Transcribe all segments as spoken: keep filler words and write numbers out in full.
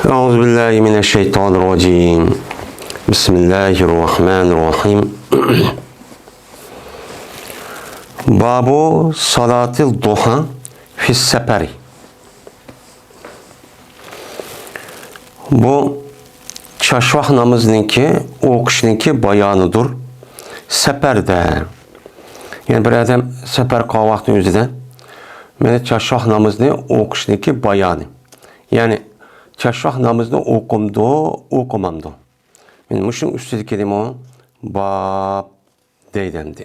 أعوذ بالله من الشيطان الرجيم. بسم الله الرحمن الرحيم. باب صلاة الضحى في السفر. بۇ چاشۋاق نامىزىنىڭكى ئوقۇشنىڭكى بايانىدۇر. سەپەردە، يەنى بىر ئادەم سەپەر قىلغان ۋاقتى ئۆزىدە، مانا چاشۋاق نامىزىنى ئوقۇشنىڭكى بايانى. يەنى چاشۋاق نامىزىنى ئوقۇمدۇ، ئوقۇمامدۇ؟ مانا مۇشۇنىڭ ئۈستىدىكى نېمە؟ باب دەيدۇ ئەمدى.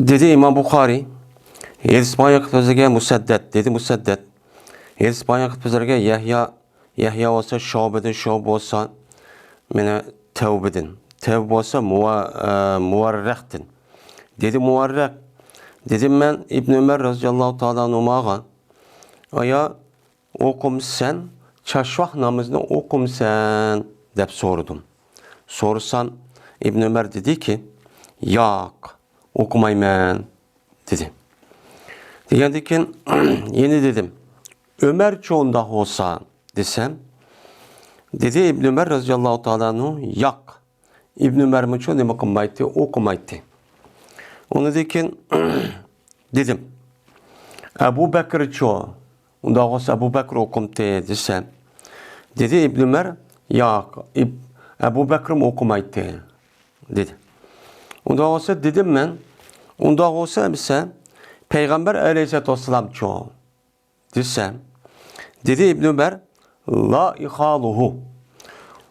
دېدى ئىمام بۇخارىي، ھەدىس بايان قىلىپ بىزگە مۇسەددەد، دېدى مۇسەددەد. ھەدىس بايان قىلىپ بىزگە يەھيا، يەھيا بولسا شۇبەدىن، شۇبە بولسا مانا تەۋبىدىن، تەۋبە بولسا مۇۋا-، ئە، مۇۋەررەقتىن. دېدى مۇۋەررەق. دېدىم مەن ئىبن ئۆمەر رەزىياللاھۇ تائالا ئەنھۇماغا، ئايا، ئوقۇمسەن، چاشۋاق نامىزىنى ئوقۇمسەن؟ دەپ سورىدىم. سورىسام، ئىبن ئۆمەر دېدىكى، ياق، ئوقۇمايمەن، دېدى. دېگەندىن كېيىن يەنە دېدىم، ئۆمەرچۇ ئۇنداق بولسا؟ دېسەم، دېدى ئىبن ئۆمەر رەزىياللاھۇ تائالا ئەنھۇ، ياق، ئىبن ئۆمەرمۇچۇ نېمە قىلمايتتى؟ ئوقۇمايتتى. ئۇنىڭدىن كېيىن دېدىم، ئەبۇ بەكرىچۇ؟ ئۇنداق بولسا ئەبۇ بەكرى ئوقۇمتى دېسەم، دېدى ئىبن ئۆمەر، ياق، ئىب-، ئەبۇ بەكرىمۇ ئوقۇمايتتى، دېدى. ئۇنداق بولسا دېدىم مەن، ئۇنداق بولسا ئەمىسە پەيغەمبەر ئەلەيھىسسالاتۇ ۋەسسالامچۇ؟ دېسەم، دېدى ئىبن ئۆمەر، لا ئۇخالىفۇھۇ.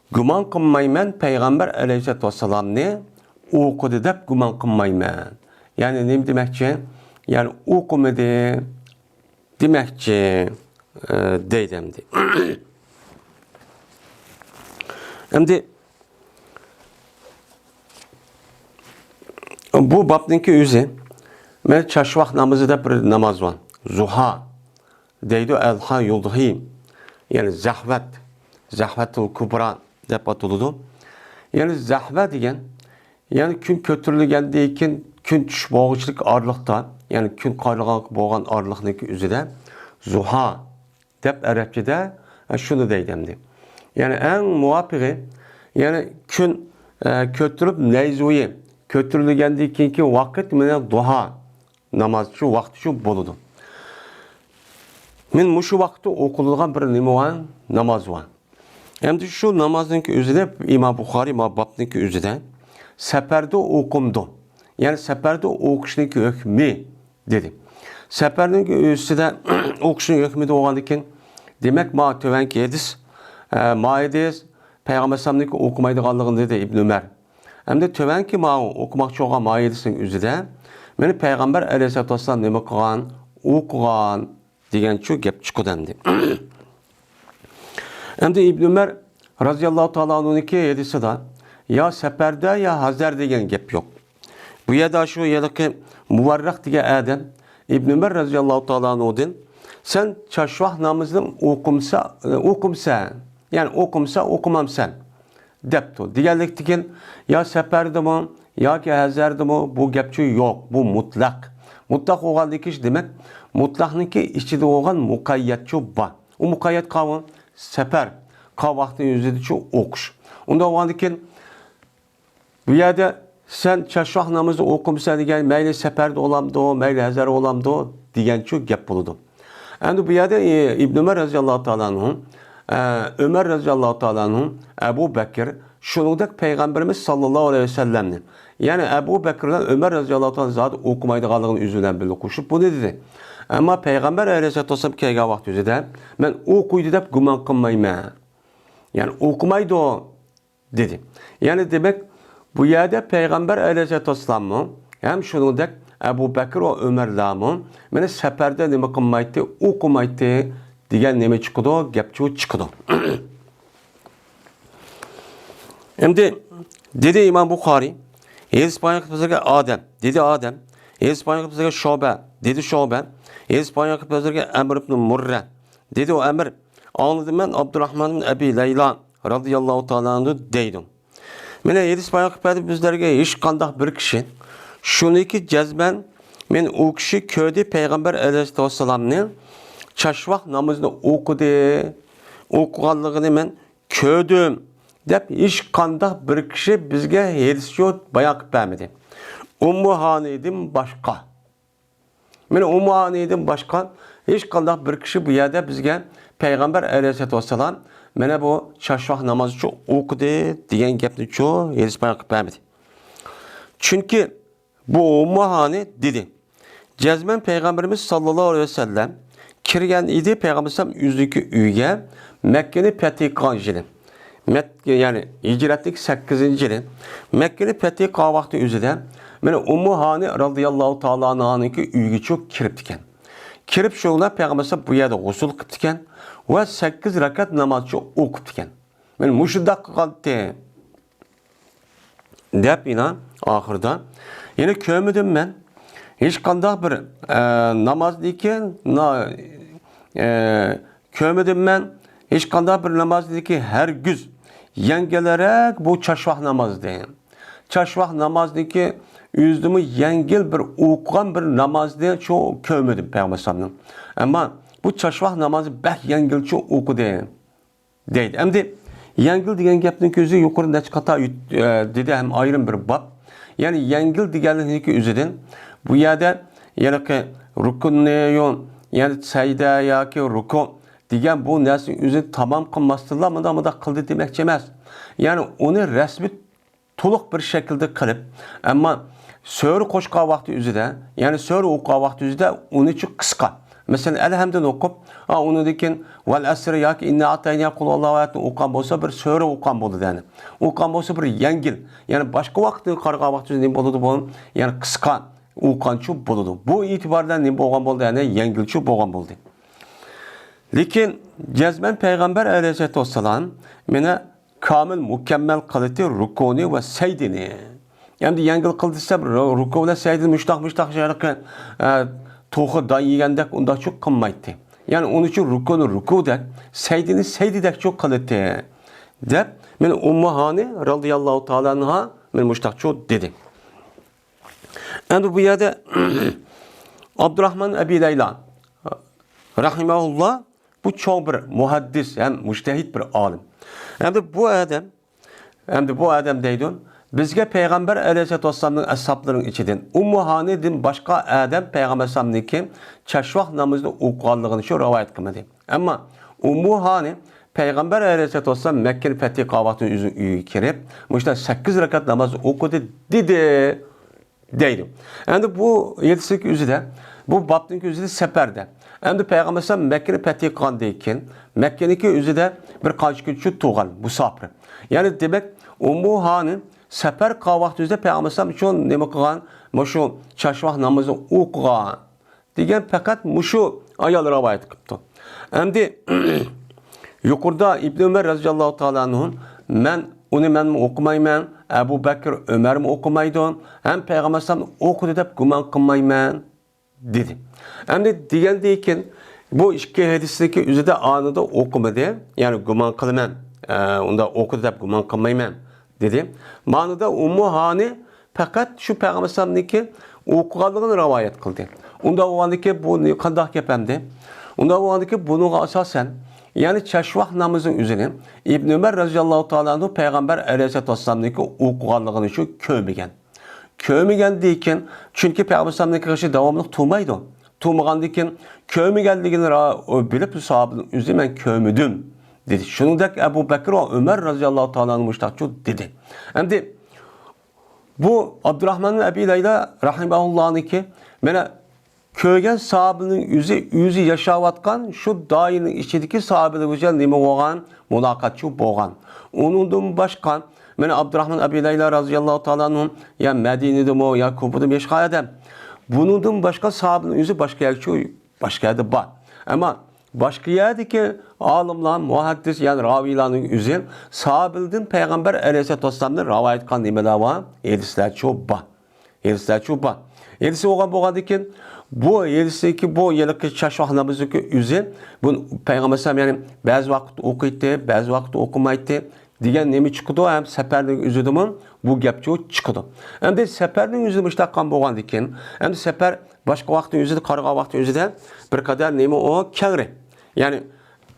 گۇمان قىلمايمەن، پەيغەمبەر ئەلەيھىسسالاتۇ ۋەسسالامنى ئوقۇدى دەپ گۇمان قىلمايمەن. يەنى نېمە دېمەكچى؟ يەنى ئوقۇمىدى دېمەكچى، ئە، دەيدۇ ئەمدى. ئەمدى بۇ بابنىڭكى ئۆزى، مانا چاشۋاق نامىزى دەپ بىر ناماز بار. زۇھا دەيدۇ، ئەلھا يۇدھى، يەنى زەھۋەت، زەھۋەتۇل كۇبرا دەپ ئاتىلىدۇ. يەنى زەھۋە دېگەن، يەنى كۈن كۆتۈرۈلگەندىن كېيىن كۈن چۈش بولغۇچىلىك ئارىلىقتا، يەنى كۈن قارىغانلىق بولغان ئارىلىقنىڭكى ئۆزىدە زۇھا دەپ ئەرەبچىدە، ئە، شۇنى دەيدۇ ئەمدى. يەنى ئەڭ مۇۋاپىقى، يەنى كۈن، ئە، كۆتۈرۈلۈپ نەيزىۋى كۆتۈرۈلگەندىن كېيىنكى ۋاقىت مانا دۇھا ناماز شۇ ۋاقىت شۇ بولىدۇ. مانا مۇشۇ ۋاقىتتا ئوقۇلىدىغان بىر نېمە بار؟ ناماز بار. ئەمدى شۇ نامازنىڭكى ئۆزىدە ئىمام بۇخارىي ما بابنىڭكى ئۆزىدە سەپەردە ئوقۇمدۇ. يەنى سەپەردە ئوقۇشنىڭكى ھۆكمى دېدى. سەپەرنىڭ ئۆزىدە ئوقۇشنىڭ ھۆكمى دېگەندىكىن، دېمەك، ما تۆۋەنكى ھەدىس، ئە، ما ھەدىس پەيغەمبەر ئەلەيھىسسالامنىڭكى ئوقۇمايدىغانلىقىنى دېدى ئىبن ئۆمەر. ئەمدى تۆۋەنكى ماۋۇ ئوقۇماقچى بولغان ما ھەدىسنىڭ ئۆزىدە، مانا پەيغەمبەر ئەلەيھىسسالاتۇ ۋەسسالام نېمە قىلغان؟ ئوقۇغان دېگەنچۇ گەپ چىقىدۇ ئەمدى. ئەمدى ئىبن ئۆمەر رازىياللاھۇ تائالا ئەنھۇنىڭكى ھەدىسىدا يا سەپەردە، يا ھەزەر دېگەن گەپ يوق. بۇ يەردە شۇ ھېلىقى مۇۋەررەق دېگەن ئادەم ئىبن ئۆمەر رازىياللاھۇ تائالا ئەنھۇدىن، سەن چاشۋاق نامىزىنى ئوقۇمسا، ئوقۇمسەن، يەنى ئوقۇمسا ئوقۇمامسەن دەپتۇ. دېگەنلىكتىكىن، يا سەپەردىمۇ، ياكى ھەزەردىمۇ، بۇ گەپچۇ يوق، بۇ مۇتلەق. مۇتلەق بولغاندىكىن، دېمەك، مۇتلەقنىڭكى ئىچىدە بولغان مۇقەييەتچۇ بار. ئۇ مۇقەييەت قاۋۇ؟ سەپەر قىلغان ۋاقتى ئۆزىدىچۇ ئوقۇش. ئۇنداق بولغاندىكىن، بۇ يەردە سەن چاشۋاق نامىزى ئوقۇمسەن دېگەن، مەيلى سەپەردە بولامدۇ، مەيلى ھەزەر بولامدۇ دېگەنچۇ گەپ بولىدۇ. ئەمدى بۇ يەردە، ئى، ئىبن ئۆمەر رازىياللاھۇ تائالا ئەنھۇ، ئە، ئۆمەر رازىياللاھۇ تائالا ئەنھۇ، ئەبۇ بەكىر، شۇنىڭدەك پەيغەمبىرىمىز ساللاللاھۇ ئەلەيھى ۋەسەللەمنى، يەنى ئەبۇ بەكىر بىلەن ئۆمەر رازىياللاھۇ تائالا زادى ئوقۇمايدىغانلىقىنى ئۆزى بىلەن بىللە قوشۇپ بۇنى دېدى. ئەمما پەيغەمبەر ئەلەيھىسسالاتۇ ۋەسسالام كەلگەن ۋاقتى ئۆزىدە مەن ئوقۇيدۇ دەپ گۇمان قىلمايمەن. يەنى ئوقۇمايدۇ دېدى. يەنى دېمەك، بۇ يەردە پەيغەمبەر ئەلەيھىسسالاتۇ ۋەسسالاممۇ، ھەم شۇنىڭدەك ئەبۇ بەكىر ۋە ئۆمەرلەرمۇ مانا سەپەردە نېمە قىلمايتتى، ئوقۇمايتتى دېگەن نېمە چىقىدۇ؟ گەپچۇ چىقىدۇ. ئەمدى دېدى ئىمام بۇخارىي، ھەدىس بايان قىلىپ بىزگە ئادەم، دېدى ئادەم، ھەدىس بايان قىلىپ بىزگە شۇبە، دېدى شۇبە، ھەدىس بايان قىلىپ بىزگە ئەمر ئىبن مۇررە، دېدى ئۇ ئەمر، ئاڭلىدىم مەن ئابدۇراھمان ئىبن ئەبى لەيلا رازىياللاھۇ تائالا ئەنھۇ دەيدۇ. مانا ھەدىس بايان قىلىپ بەردى بىزلەرگە ھېچقانداق بىر كىشى شۇنىكى جەزمەن مەن ئۇ كىشى كۆردى پەيغەمبەر ئەلەيھىسسالاتۇ ۋەسسالامنى چاشۋاق نامىزىنى ئوقۇدى، ئوقۇغانلىقىنى مەن كۆردۈم دەپ ھېچقانداق بىر كىشى بىزگە ھېدىسچۇ بايان قىلىپ بەرمىدى. ئۇممۇ ھانىدىن باشقا. مانا ئۇممۇ ھانىدىن باشقا ھېچقانداق بىر كىشى بۇ يەردە بىزگە پەيغەمبەر ئەلەيھىسسالاتۇ ۋەسسالام مانا بۇ چاشۋاق نامازچۇ ئوقۇدى دېگەن گەپنىچۇ ھېدىس بايان قىلىپ بەرمىدى. چۈنكى بۇ ئۇممۇ ھانى دېدى، جەزمەن پەيغەمبىرىمىز ساللاللاھۇ ئەلەيھى ۋەسەللەم كىرگەن ئىدى پەيغەمبىر ئۆزىنىڭكى ئۆيىگە مەككىنى پەتھى قىلغان يىلى. مەككە، يەنى ھىجرەتلىك سەككىزىنچى يىلى مەككىنى پەتھى قىلغان ۋاقتى ئۆزىدە مانا ئۇممۇ ھانى رازىياللاھۇ تائالا ئانھانىڭكى ئۆيىگىچۇ كىرىپتىكەن. كىرىپ شۇڭا پەيغەمبەر بۇ يەردە غۇسۇل قىپتىكەن ۋە سەككىز رەكەت نامازچۇ ئوقۇپتىكەن. مانا مۇشۇنداق قىلغانتى. دەپ يەنە ئاخىرىدا يەنە كۆرمىدىم مەن ھېچقانداق بىر ئە، نامازنىكى نا- ئە، كۆرمىدىم مەن ھېچقانداق بىر نامازنىكى ھەرگىز يەڭگىلرەك بۇ چاشۋاق نامازدىن. چاشۋاق نامازنىكى ئۆزىدىمۇ يەڭگىل بىر ئوقۇغان بىر نامازنى چو كۆرمىدىم پەيغەمبەر ئەلەيھىسسالامنىڭ. ئەمما بۇ چاشۋاق نامازى بەك يەڭگىلچە ئوقۇدى. دەيدۇ. ئەمدى يەڭگىل دېگەن گەپنىڭ ئۆزى يۇقىرىدا نەچچە قېتىم ئۆت-، ئە، دېدى ھەم ئايرىم بىر باب. يەنى يەڭگىل دېگەنلىكنىڭكى ئۆزىدىن بۇ يەردە يەنىكى رۇكۇننى يو-، يەنى سەجدە ياكى رۇكۇ دېگەن بۇ نەرسىنى ئۆزىنى تامام قىلماستىنلا مۇنداق مۇنداق قىلدى دېمەكچى ئەمەس. يەنى ئۇنى رەسمىي تولۇق بىر شەكىلدە قىلىپ، ئەمما سۈرە قوشقان ۋاقتى ئۆزىدە، يەنى سۈرە ئوقۇغان ۋاقتى ئۆزىدە ئۇنىچۇ قىسقا. مەسىلەن، ئەلھەمدىن ئوقۇپ، ئا، ئۇنىڭدىن كېيىن ۋەل ئەسر ياكى ئىننا ئەتەينا قۇل ھۇۋاللاھۇ ئايەتنى ئوقۇغان بولسا، بىر سۈرە ئوقۇغان بولىدۇ، يەنى. ئوقۇغان بولسا، بىر يەڭگىل. يەنى باشقا ۋاقىتقا قارىغان ۋاقتى ئۆزىدە نېمە بولىدۇ بۇ؟ يەنى قىسقا ئوقۇغانچۇ بولىدۇ. بۇ ئېتىبار بىلەن نېمە بولغان بولدى؟ يەنى يەڭگىلچۇ بولغان بولدى. لېكىن جەزمەن پەيغەمبەر ئەلەيھىسسالاتۇ ۋەسسالام مانا كامىل، مۇكەممەل قىلىتى رۇكۇنى ۋە سەجدىنى. ئەمدى يەڭگىل قىل دېسەم، رۇ-، رۇكۇ بىلەن سەجدىنى مۇشتاق، مۇشتاق شەرقى، ئە، توخۇ دان يېگەندەك ئۇنداقچۇ قىلمايتتى. يەنى ئۇنىچۇ رۇكۇنى رۇكۇدەك، سەجدىنى سەجدىدەكچۇ قىلىتتى. دەپ، مانا ئۇممۇ ھانى رازىياللاھۇ تائالا ئەنھا مانا مۇشتاقچۇ دېدى. ئەمدى بۇ يەردە ئابدۇراخمان ئەبى لەيلا رەھىمەھۇللا بۇ چوڭ بىر مۇھەددىس ھەم مۇجتەھىد بىر ئالىم. ئەمدى بۇ ئادەم، ئەمدى بۇ ئادەم دەيدۇ، بىزگە پەيغەمبەر ئەلەيھىسسالاتۇ ۋەسسالامنىڭ ئەسھابلىرىنىڭ ئىچىدىن ئۇممۇ ھانىدىن باشقا ئادەم پەيغەمبەر ئەلەيھىسسالامنىڭكى چاشۋاق نامىزىنى ئوقۇغانلىقىنى شۇ رىۋايەت قىلمىدى. ئەمما ئۇممۇ ھانى پەيغەمبەر ئەلەيھىسسالاتۇ ۋەسسالام مەككىنى پەتھى قىلغان ۋاقتىدا ئۆزىنىڭ ئۆيىگە كىرىپ، مۇشۇنداق سەككىز رەكەت ناماز ئوقۇدى دېدى. دەيدۇ. ئەمدى بۇ ھەدىسنىڭكى ئۆزىدە، بۇ بابنىڭكى ئۆزىدە سەپەردە. ئەمدى پەيغەمبەر ئەلەيھىسسالام مەككىنى پەتھى قىلغاندىن كېيىن، مەككىنىڭكى ئۆزىدە بىر قانچە كۈن چۈشۈپ تۇرغان مۇساپىر. يەنى دېمەك، ئۇممۇ ھانى سەپەر قىلغان ۋاقتى ئۆزىدە پەيغەمبەر ئەلەيھىسسالام ئۈچۈن نېمە قىلغان؟ مۇشۇ چاشۋاق نامىزىنى ئوقۇغان. دېگەن پەقەت مۇشۇ ئايال رىۋايەت قىپتۇ. ئەمدى يۇقىرىدا ئىبن ئۆمەر رەزىياللاھۇ تائالا ئەنھۇ، مەن ئۇنى مەنمۇ ئوقۇمايمەن، ئەبۇ بەكرى ئۆمەرمۇ ئوقۇمايدۇ، ھەم پەيغەمبەر ئەلەيھىسسالام ئوقۇدى دەپ گۇمان قىلمايمەن، دېدى. ئەمدى دېگەندىن كېيىن بۇ ئىككى ھەدىسنىڭكى ئۆزىدە ئانىدا ئوقۇمىدى، يەنى گۇمان قىلىمەن، ئە، ئۇندا ئوقۇدى دەپ گۇمان قىلمايمەن. دېدى. مانىدا ئۇممۇ ھانى پەقەت شۇ پەيغەمبەر ئەلەيھىسسالامنىڭكى ئوقۇغانلىقىنى رىۋايەت قىلدى. ئۇنداق بولغاندىكىن بۇ نى-، قانداق گەپ ئەمدى؟ ئۇنداق بولغاندىكىن بۇنىڭغا ئاساسەن، يەنى چاشۋاق نامىزىنىڭ ئۆزىنى ئىبن ئۆمەر رەزىياللاھۇ تائالا ئەنھۇ پەيغەمبەر ئەلەيھىسسالاتۇ ۋەسسالامنىڭكى ئوقۇغانلىقىنى شۇ كۆرمىگەن. كۆرمىگەندىن كېيىن، چۈنكى پەيغەمبەر ئەلەيھىسسالامنىڭكى غېشى داۋاملىق تۇرمايدۇ. تۇرمىغاندىن كېيىن كۆرمىگەنلىكىنى را-، بىلىپ، ساھابىنىڭ ئۆزى مەن كۆرمىدىم، دېدى. شۇنىڭدەك ئەبۇ بەكرى ۋە ئۆمەر رەزىياللاھۇ تائالا ئەنھۇ مۇشتاقچۇ دېدى. ئەمدى بۇ ئابدۇراخمان ئەبى لەيلا رەھىمەھۇللانىڭكى، مانا كۆرگەن ساھابىنىڭ ئۆزى، ئۆزى ياشاۋاتقان شۇ دائىرىنىڭ ئىچىدىكى ساھابىلەر بىلەن نېمە بولغان؟ مۇلاقاتچۇ بولغان. ئۇنىڭدىن باشقا، مانا ئابدۇراخمان ئەبى لەيلا رەزىياللاھۇ تائالا ئەنھۇ يا مەدىنىدىمۇ، يا كۇفىدىمۇ ياشىغان ئادەم. بۇنىڭدىن باشقا ساھابىنىڭ ئۆزى باشقا يەرگىچۇ، باشقا يەردە بار. ئەمما باشقا يەردىكى ئالىملار، مۇھەددىس، يەنى راۋىيلارنىڭ ئۆزى ساھابىلەردىن پەيغەمبەر ئەلەيھىسسالاتۇ ۋەسسالامدىن رىۋايەت قىلغان نېمىلەر بار؟ ھەدىسلەرچۇ بار. ھەدىسلەرچۇ بار. ھەدىسى بولغان بولغاندىكىن، بۇ ھەدىسنىڭكى بۇ ھېلىقى چاشۋاق نامىزىنىڭكى ئۆزى، بۇ پەيغەمبەر ئەلەيھىسسالام، يەنى بەزى ۋاقىت ئوقۇيتتى، بەزى ۋاقىت ئوقۇمايتتى. دېگەن نېمە چىقىدۇ؟ ھەم سەپەرنىڭ ئۆزىدىمۇ بۇ گەپچۇ چىقىدۇ. ئەمدى سەپەرنىڭ ئۆزىدە مۇشۇنداق قىلغان بولغاندىن كېيىن، ئەمدى سەپەر باشقا ۋاقىتنىڭ ئۆزىدە، قارىغان ۋاقىتنىڭ ئۆزىدە بىر قەدەر نېمە ئۇ كەڭرى. يەنى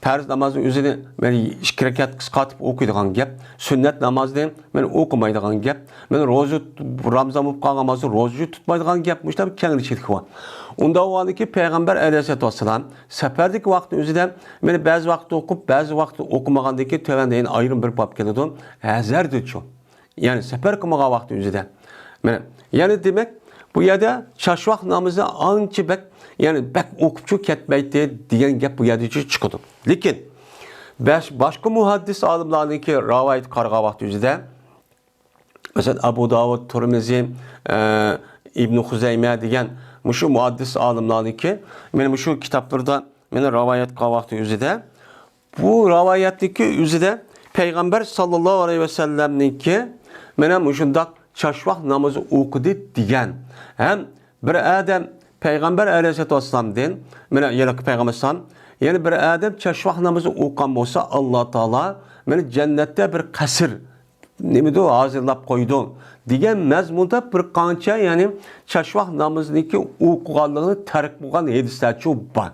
پەرز نامازنىڭ ئۆزىنى مەن ئىككى رەكەت قىسقارتىپ ئوقۇيدىغان گەپ، سۈننەت نامازنى مەن ئوقۇمايدىغان گەپ، مەن روزا، رامزان بولۇپ قالغان بولسا روزا تۇتمايدىغان گەپ، مۇشۇنداق بىر كەڭرىچىلىك بار. ئۇنداق بولغاندىكىن پەيغەمبەر ئەلەيھىسسالاتۇ ۋەسسالام سەپەردىكى ۋاقىتنىڭ ئۆزىدە مەن بەزى ۋاقىتتا ئوقۇپ، بەزى ۋاقىتتا ئوقۇمىغاندىكىن تۆۋەندە يەنە ئايرىم بىر باب كېلىدۇ. ھەزەردىچۇ. يەنى سەپەر قىلمىغان ۋاقتى ئۆزىدە. مانا، يەنى دېمەك، بۇ يەردە چاشۋاق نامىزى ئانچە بەك، يەنى بەك ئوقۇپچۇ كەتمەيتتى دېگەن گەپ بۇ يەردە چىقىدۇ. لېكىن بەش-، باشقا مۇھەددىس ئالىملارنىڭكى رىۋايەت قارىغان ۋاقتى ئۆزىدە، مەسىلەن، ئەبۇ داۋۇد، تۇرمىزى، ئە، ئىبنى خۇزەيمە دېگەن مۇشۇ مۇھەددىس ئالىملارنىڭكى، مانا مۇشۇ كىتابلىرىدا مانا رىۋايەت قىلغان ۋاقتى ئۆزىدە، بۇ رىۋايەتنىڭكى ئۆزىدە پەيغەمبەر ساللاللاھۇ ئەلەيھى ۋەسەللەمنىڭكى مانا مۇشۇنداق چاشۋاق نامىزى ئوقۇدى دېگەن. ھەم بىر ئادەم پەيغەمبەر ئەلەيھىسسالاتۇ ۋەسسالامدىن، مانا ھېلىقى پەيغەمبەر ئەلەيھىسسالام، يەنى بىر ئادەم چاشۋاق نامىزى ئوقۇغان بولسا، ئاللا تائالا مانا جەننەتتە بىر قەسىر نېمىدۇ، ھازىرلاپ قويىدۇ دېگەن مەزمۇندا بىر قانچە، يەنى چاشۋاق نامىزىنىڭكى ئوقۇغانلىقىنى تەرك قىلغان ھەدىسلەرچۇ بار.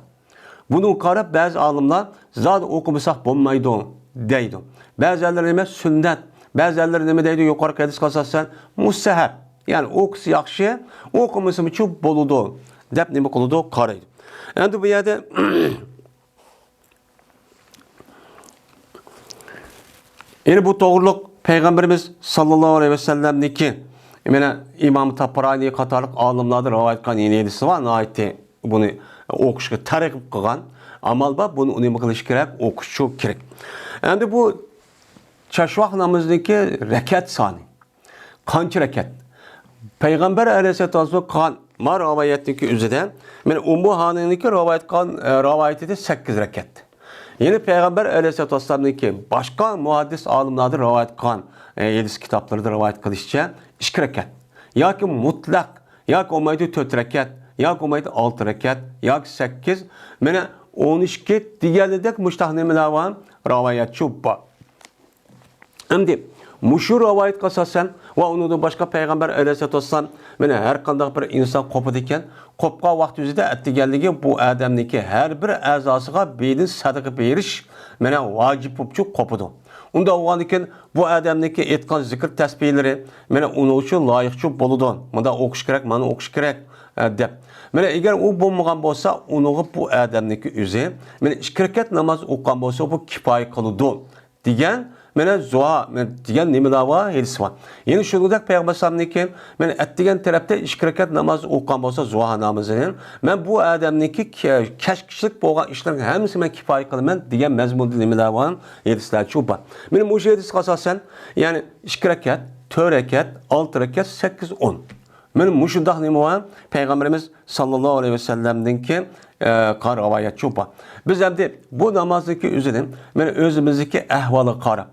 بۇنىڭغا قاراپ بەزى ئالىملار زادى ئوقۇمىساق بولمايدۇ دەيدۇ. بەزىلەر نېمە سۈننەت، بەزىلەر نېمە دەيدۇ يۇقىرىقى ھەدىسكە ئاساسەن مۇستەھەب. يەنى ئوقۇسا ياخشى، ئوقۇمىسىمۇچۇ بولىدۇ دەپ نېمە قىلىدۇ قارايدۇ. ئەمدى بۇ يەردە يەنە بۇ توغرۇلۇق پەيغەمبىرىمىز ساللاللاھۇ ئەلەيھى ۋەسەللەمنىڭكى مانا ئىمام تابرانىي قاتارلىق ئالىملاردىن رىۋايەت قىلغان يەنە ھەدىسى بار. ناھايىتى بۇنى ئوقۇشقا تەرغىب قىلغان ئامال بار. بۇنى نېمە قىلىش كېرەك؟ ئوقۇشچۇ كېرەك. ئەمدى بۇ چاشۋاق نامىزىنىڭكى رەكەت سانى. قانچە رەكەت؟ پەيغەمبەر ئەلەيھىسسالاتۇ ۋەسسالام قىلغان ما رىۋايەتنىڭكى ئۆزىدە، مانا ئۇممۇ ھانىڭنىڭكى رىۋايەت قىلغان، ئە، رىۋايىتىدە سەككىز رەكەت. يەنى پەيغەمبەر ئەلەيھىسسالاتۇ ۋەسسالامنىڭكى باشقا مۇھەددىس ئالىملاردىن رىۋايەت قىلغان، ئە، ھەدىس كىتابلىرىدا رىۋايەت قىلىشىچە ئىككى رەكەت. ياكى مۇتلەق، ياكى بولمايدۇ تۆت رەكەت، ياكى بولمايدۇ ئالتە رەكەت، ياكى سەككىز، مانا ئون ئىككى دېگەنلىدەك مۇشتاق نېمىلەر بار؟ رىۋايەتچۇ بار. ئەمدى مۇشۇ رىۋايەتكە ئاساسەن ۋە ئۇنىڭدىن باشقا پەيغەمبەر ئەلەيھىسسالاتۇ ۋەسسالام، مانا ھەر قانداق بىر ئىنسان قوپىدىكەن، قوپقان ۋاقتى ئۆزىدە ئەتىگەنلىكى بۇ ئادەمنىڭكى ھەر بىر ئەزاسىغا بىردىن سەدىقە بېرىش، مانا ۋاجىپ بوپچۇ قوپىدۇ. ئۇنداق بولغاندىكىن بۇ ئادەمنىڭكى ئېيتقان زىكىر تەسبىھلىرى، مانا ئۇنىڭ ئۈچۈن لايىقچۇ بولىدۇ. مۇنداق ئوقۇش كېرەك، مانا ئوقۇش كېرەك، ئە، دەپ. مانا ئەگەر ئۇ بولمىغان بولسا، ئۇنىڭغا بۇ ئادەمنىڭكى ئۆزى، مانا ئىككى رەكەت ناماز ئوقۇغان بولسا، بۇ كىپايە قىلىدۇ. دېگەن، مانا زۇھا، مانا دېگەن نېمىلەر بار؟ ھەدىسى بار. يەنە شۇنىڭدەك پەيغەمبەر ئەلەيھىسسالامنىڭكى، مانا ئەتىگەن تەرەپتە ئىككى رەكەت ناماز ئوقۇغان بولسا زۇھا نامىزىنى، مەن بۇ ئادەمنىڭكى كە-، كەچكىچىلىك بولغان ئىشلىرىنىڭ ھەممىسىنى مەن كىپايە قىلىمەن دېگەن مەزمۇندا نېمىلەر بار؟ ھەدىسلەرچۇ بار. مانا مۇشۇ ھەدىسكە ئاساسەن، يەنى ئىككى رەكەت، تۆت رەكەت، ئالتە رەكەت، سەككىز، ئون. مانا مۇشۇنداق نېمە بار؟ پەيغەمبىرىمىز ساللاللاھۇ ئەلەيھى ۋەسەللەمنىڭكى، ئە، قا-، رىۋايەتچۇ بار. بىز ئەمدى بۇ نامازنىڭكى ئۆزىنى، مانا ئۆزىمىزنىڭكى ئەھۋالىغا قاراپ،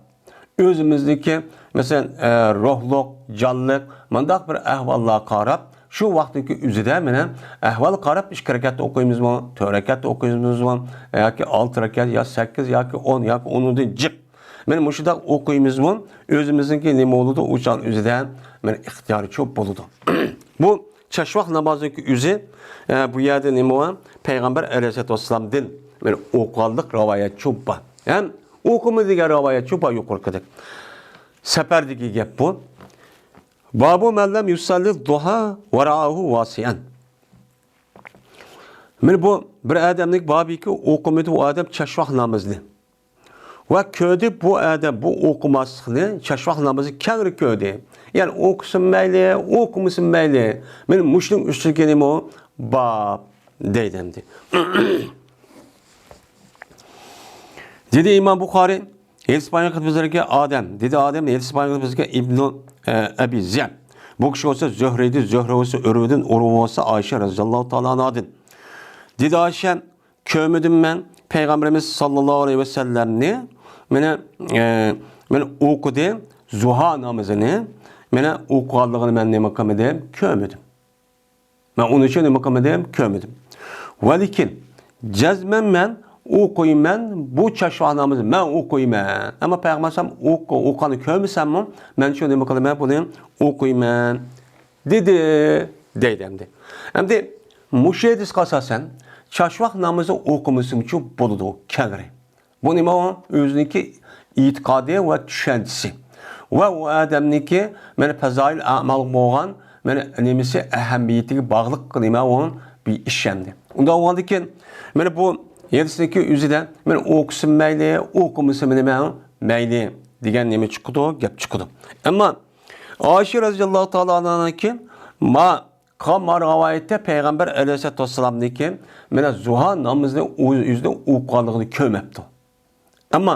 ئۆزىمىزنىڭكى، مەسىلەن، ئە، روھلۇق، جانلىق، مۇنداق بىر ئەھۋاللارغا قاراپ، شۇ ۋاقىتنىڭكى ئۆزىدە مانا ئەھۋالغا قاراپ ئىككى رەكەتتە ئوقۇيمىزمۇ، تۆت رەكەتتە ئوقۇيمىزمۇ، ياكى ئالتە رەكەت، يا سەككىز، ياكى ئون، ياكى ئۇنىڭدىن جىق. مانا مۇشۇنداق ئوقۇيمىزمۇ، ئۆزىمىزنىڭكى نېمە بولىدۇ، ئۇ چاغ ئۆزىدە مانا ئىختىيارچۇ بولىدۇ. بۇ چاشۋاق نامازنىڭكى ئۆزى، ئە، بۇ يەردە نېمە بار؟ پەيغەمبەر ئەلەيھىسسالاتۇ ۋەسسالامدىن مانا ئوقۇغانلىق رىۋايەتچۇ بار. ھەم ئوقۇما دېگەن رىۋايەتچۇ بار يۇقىرىقىدەك. سەپەردىكى گەپ بۇ. بابۇ مەن لەم يۇسەللى زۇھا ۋە رەئاھۇ ۋاسىئەن. مانا بۇ بىر ئادەمنىڭ بابىكى ئوقۇمىدى ئۇ ئادەم چاشۋاق نامىزىنى. ۋە كۆردى بۇ ئادەم بۇ ئوقۇماسلىقنى، چاشۋاق نامىزى كەڭرى كۆردى. يەنى ئوقۇسىمۇ مەيلى، ئوقۇمىسىمۇ مەيلى. مانا مۇشۇنىڭ ئۈستىگە نېمە بار دەيدۇ ئەمدى. دېدى ئىمام بۇخارى، ھەدىس بايان قىلىپ بىزگە ئادەم، دېدى ئادەم، ھەدىس بايان قىلىپ بىزگە ئىبنۇ، ئە، ئەبى زىئب. بۇ كىشى بولسا زۆھرىدىن، زۆھرە بولسا ئۆرۋىدىن، ئۇرۋا بولسا ئائىشە رەزىياللاھۇ تائالا ئانھادىن. دېدى ئائىشە، كۆرمىدىم مەن پەيغەمبىرىمىز ساللاللاھۇ ئەلەيھى ۋەسەللەمنى، مانا، ئە، مانا ئوقۇدى، زۇھا نامىزىنى، مانا ئوقۇغانلىقىنى مەن نېمە قىلمىدىم، كۆرمىدىم. مەن ئۇنىڭ ئۈچۈن نېمە قىلمىدىم، كۆرمىدىم. ۋەلىكىن، جەزمەن مەن ئوقۇيمەن، بۇ چاشۋاق نامىزى مەن ئوقۇيمەن. ئەمما پەيغەمبەر ئەلەيھىسسالام ئوقۇ-، ئوقۇغاننى كۆرمىسەممۇ، مەن شۇ نېمە قىلىمەن، بۇنى ئوقۇيمەن، دېدى، دەيدۇ ئەمدى. ئەمدى مۇشۇ ھەدىسكە ئاساسەن، چاشۋاق نامىزى ئوقۇمىسىمۇچۇ بولىدۇ، كەڭرى. بۇ نېمە ئۇ؟ ئۆزىنىڭكى ئېتىقادى ۋە چۈشەنچىسى. ۋە ئۇ ئادەمنىڭكى، مانا، پەزائىل ئەمالغا بولغان، مانا، نېمىسى، ئەھمىيىتىگە باغلىق نېمە ئۇ بىر ئىش ئەمدى. ئۇنداق بولغاندىكىن، مانا، بۇ ھەدىسنىڭكى ئۆزىدە، مانا، ئوقۇسىمۇ مەيلى، ئوقۇمىسىمۇ نېمە مەيلى دېگەن نېمە چىقىدۇ، گەپ چىقىدۇ. ئەمما ئائىشە رەزىياللاھۇ تائالا ئانھانىڭكى ما قان رىۋايەتتە پەيغەمبەر ئەلەيھىسسالاتۇ ۋەسسالامنىڭكى مانا زۇھا نامىزىنى ئۆ-، ئۆزىنىڭ ئوقۇغانلىقىنى كۆرمەپتۇ. ئەمما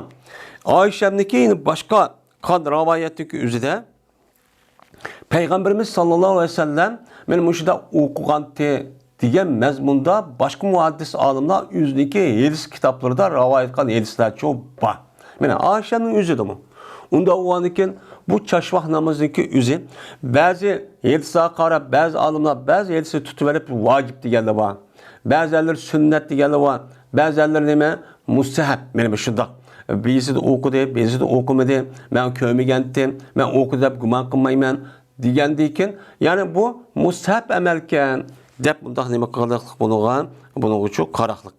ئائىشەمنىڭكى يەنە باشقا قان رىۋايەتتىكى ئۆزىدە پەيغەمبىرىمىز ساللاللاھۇ ئەلەيھى ۋەسەللەم مانا مۇشۇنداق ئوقۇغانتى دېگەن مەزمۇندا باشقا مۇھەددىس ئالىملار ئۆزىنىڭكى ھەدىس كىتابلىرىدا رىۋايەت قىلغان ھەدىسلەرچۇ بار. مانا ئائىشەنىڭ ئۆزىدىمۇ. ئۇنداق بولغاندىكىن بۇ چاشۋاق نامىزىنىڭكى ئۆزى بەزى ھەدىسلەرگە قاراپ، بەزى ئالىملار بەزى ھەدىسنى تۇتۇۋېلىپ ۋاجىپ دېگەنلەر بار. بەزەنلىرى سۈننەت دېگەنلەر بار. بەزەنلىرى نېمە؟ مۇستەھەب. مانا مۇشۇنداق. بىرسىدە ئوقۇدى، بىرسىدە ئوقۇمىدى. مەن كۆرمىگەنتىم، مەن ئوقۇدى دەپ گۇمان قىلمايمەن دېگەندىكىن، يەنى بۇ مۇستەھەب ئەمەلكەن دەپ مۇنداق نېمە قىلىقلىق بۇنىڭغا، بۇنىڭغىچۇ قاراقلىق.